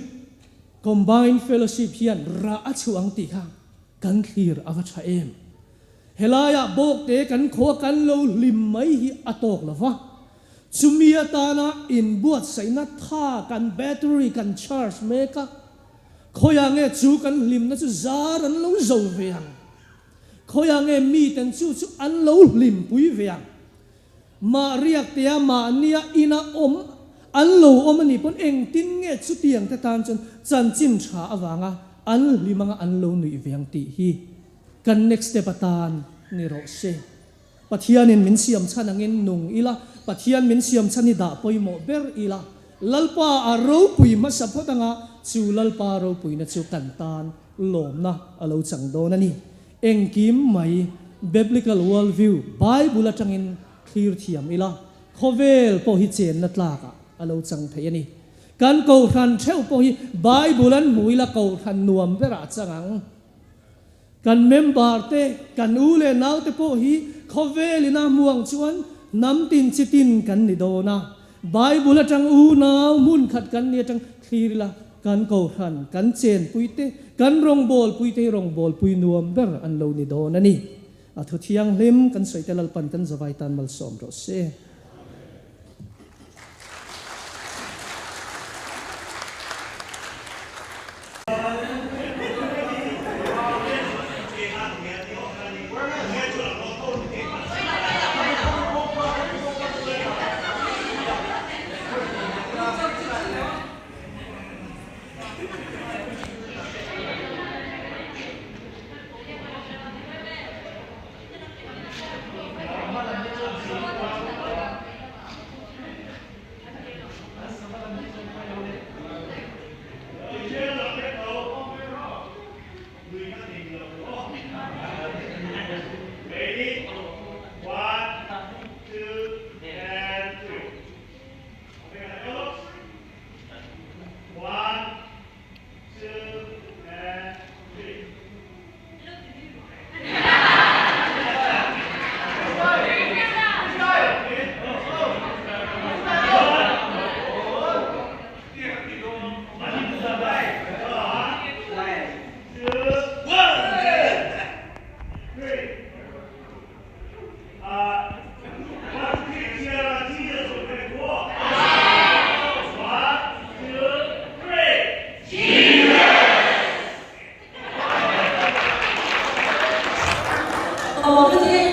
Combined Fellowship hian rah a chhuah ang tih kha kan thlir a va tha em. Helaiah bawkte kan khua kan lo hlim mai hi a tawk lo va, chumi atana inbuatsaihna tha kan battery kan charge mek a, khawiah nge chu kan hlimna chu zar an lo zo ve ang? Khawiah nge miten chu chu an lo hlimpui ve ang? Mah riaktea mahnia ina awm an lo awm a nih pawn engtin nge chutiang te tan chuan chanchin tha avanga an hlim anga an lo nuih ve ang tih hi Kan next step atan ni rawh se. Pathianin min siam chhan angin nung ila, Pathian min siam chhan hi dah pawimawh ber ila, Lalpa a ropui hmasa phawt anga chu Lalpa ropuina chu kan tan lawmna a lo chang dawn a ni. Engkim mai Biblical world view, Bible atangin thlir thiam ila, khawvel pawh hi chenna tlakah a lo chang thei a ni. Kan Kohhran theuh pawh hi Bible an hmu ila Kohhran nuam berah a chang ang. Kan member te, kan u leh nau te pawh hi khawvel ina hmuang chuan hnam tin chi tin kan ni dawn a. Bible atang u nau hmun khat kan ni atang thlir ila kan kohhran, kan chenpui te, kan rawngbawlpui te hi rawngbawlpui nuam ber an lo ni dawn a ni. A thu thianghlim kan sawi te Lalpan kan zavai tan malsawm rawh se. 我们今天。